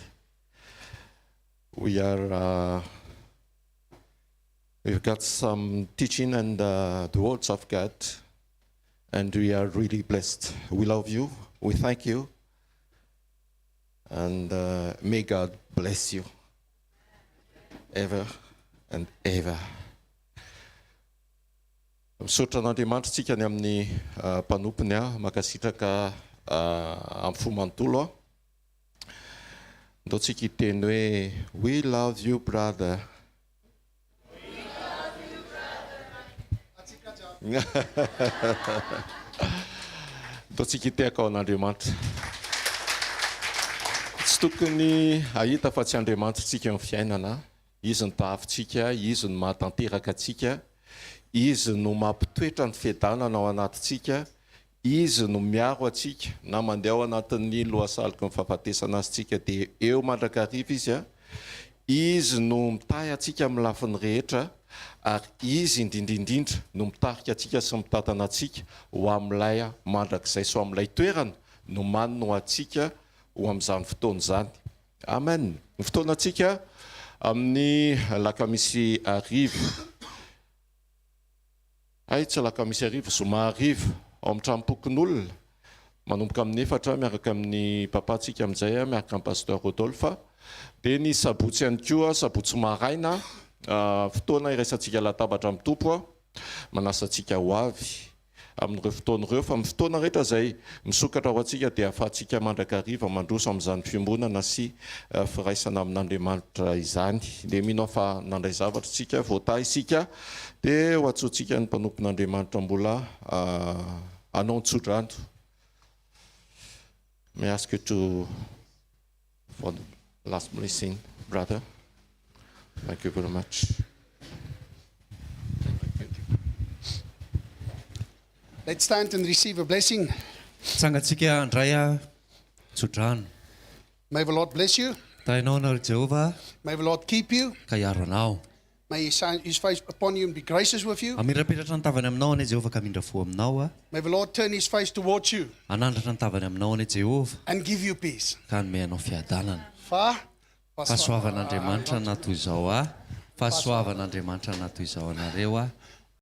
[SPEAKER 3] We are uh, we've got some teaching and uh, the words of God and we are really blessed. We love you. We thank you. And uh, may God bless you. Ever and ever. Misaotra an'Andriamanitra tsika ny amin'ny mpanompony aho, mankasitraka amin'ny fo manontolo aho. Ndao tsika hiteny hoe we love you brother. Ndao tsika hitehaka ao an'Andriamanitra. Tsy tokony hahita fa tsy Andriamanitra tsika eo amin'ny fiainana. Izy no tahafintsika, Izy no mahatanteraka antsika, Izy no mampitoetra ny fiadanana ao anatintsika, Izy no miaro antsika na mandeha ao anatin'ny lohasaloky ny fahafatesana azy tsika dia eo mandrakariva Izy a! Izy no mitahy antsika amin'ny lafiny rehetra ary Izy indrindra indrindra no mitarika antsika sy mitantana antsika ho amin'ilay mandrakizay sy ho amin'ilay toerana nomaniny ho antsika ho amin'izany fotoana izany. Amen! Ny fotoanantsika amin'ny alakamisy hariva. Hay tsy alakamisy hariva, zoma hariva, ao amin'ny tranom-pokonolona, manomboka amin'ny efatra miaraka amin'ny papa tsika amin'izay, miaraka amin'ny pasteur Rodolphe. Dia ny sabotsy ihany koa, sabotsy maraina, fotoana iraisantsika latabatra amin'ny Tompo, manasa antsika ho avy. amin'ireo fotoana ireo, fa amin'ny fotoana rehetra izay misokatra ho antsika dia ahafahantsika mandrakariva mandroso amin'izany fiombonana sy firaisana amin'Andriamanitra izany. Dia mino aho fa nandray zavatra isika, voatahy isika, dia ho antsointsika ny mpanompon'Andriamanitra mbola hanao ny tsodrano. May I ask you to for the last blessing, brother. Thank you very much.
[SPEAKER 1] Let's stand and receive a blessing.
[SPEAKER 2] Tsangantsika handray a tsodrano.
[SPEAKER 1] May the Lord bless you.
[SPEAKER 2] Tahinao anao ry Jehovah
[SPEAKER 1] May the Lord keep you.
[SPEAKER 2] ka hiaro anao.
[SPEAKER 1] May He shine His face upon you and be gracious with you.
[SPEAKER 2] Hamirapiratra ny tavany aminao anie Jehovah ka hamindra fo aminao a.
[SPEAKER 1] May the Lord turn His face towards you.
[SPEAKER 2] Hanandratra ny tavany aminao anie Jehovah.
[SPEAKER 1] And give you peace.
[SPEAKER 2] Ka hanome anao fiadanana.
[SPEAKER 1] Fa
[SPEAKER 2] Fahasoavan'Andriamanitra na toy izao a. Fahasoavan'Andriamanitra na toy izao anareo a.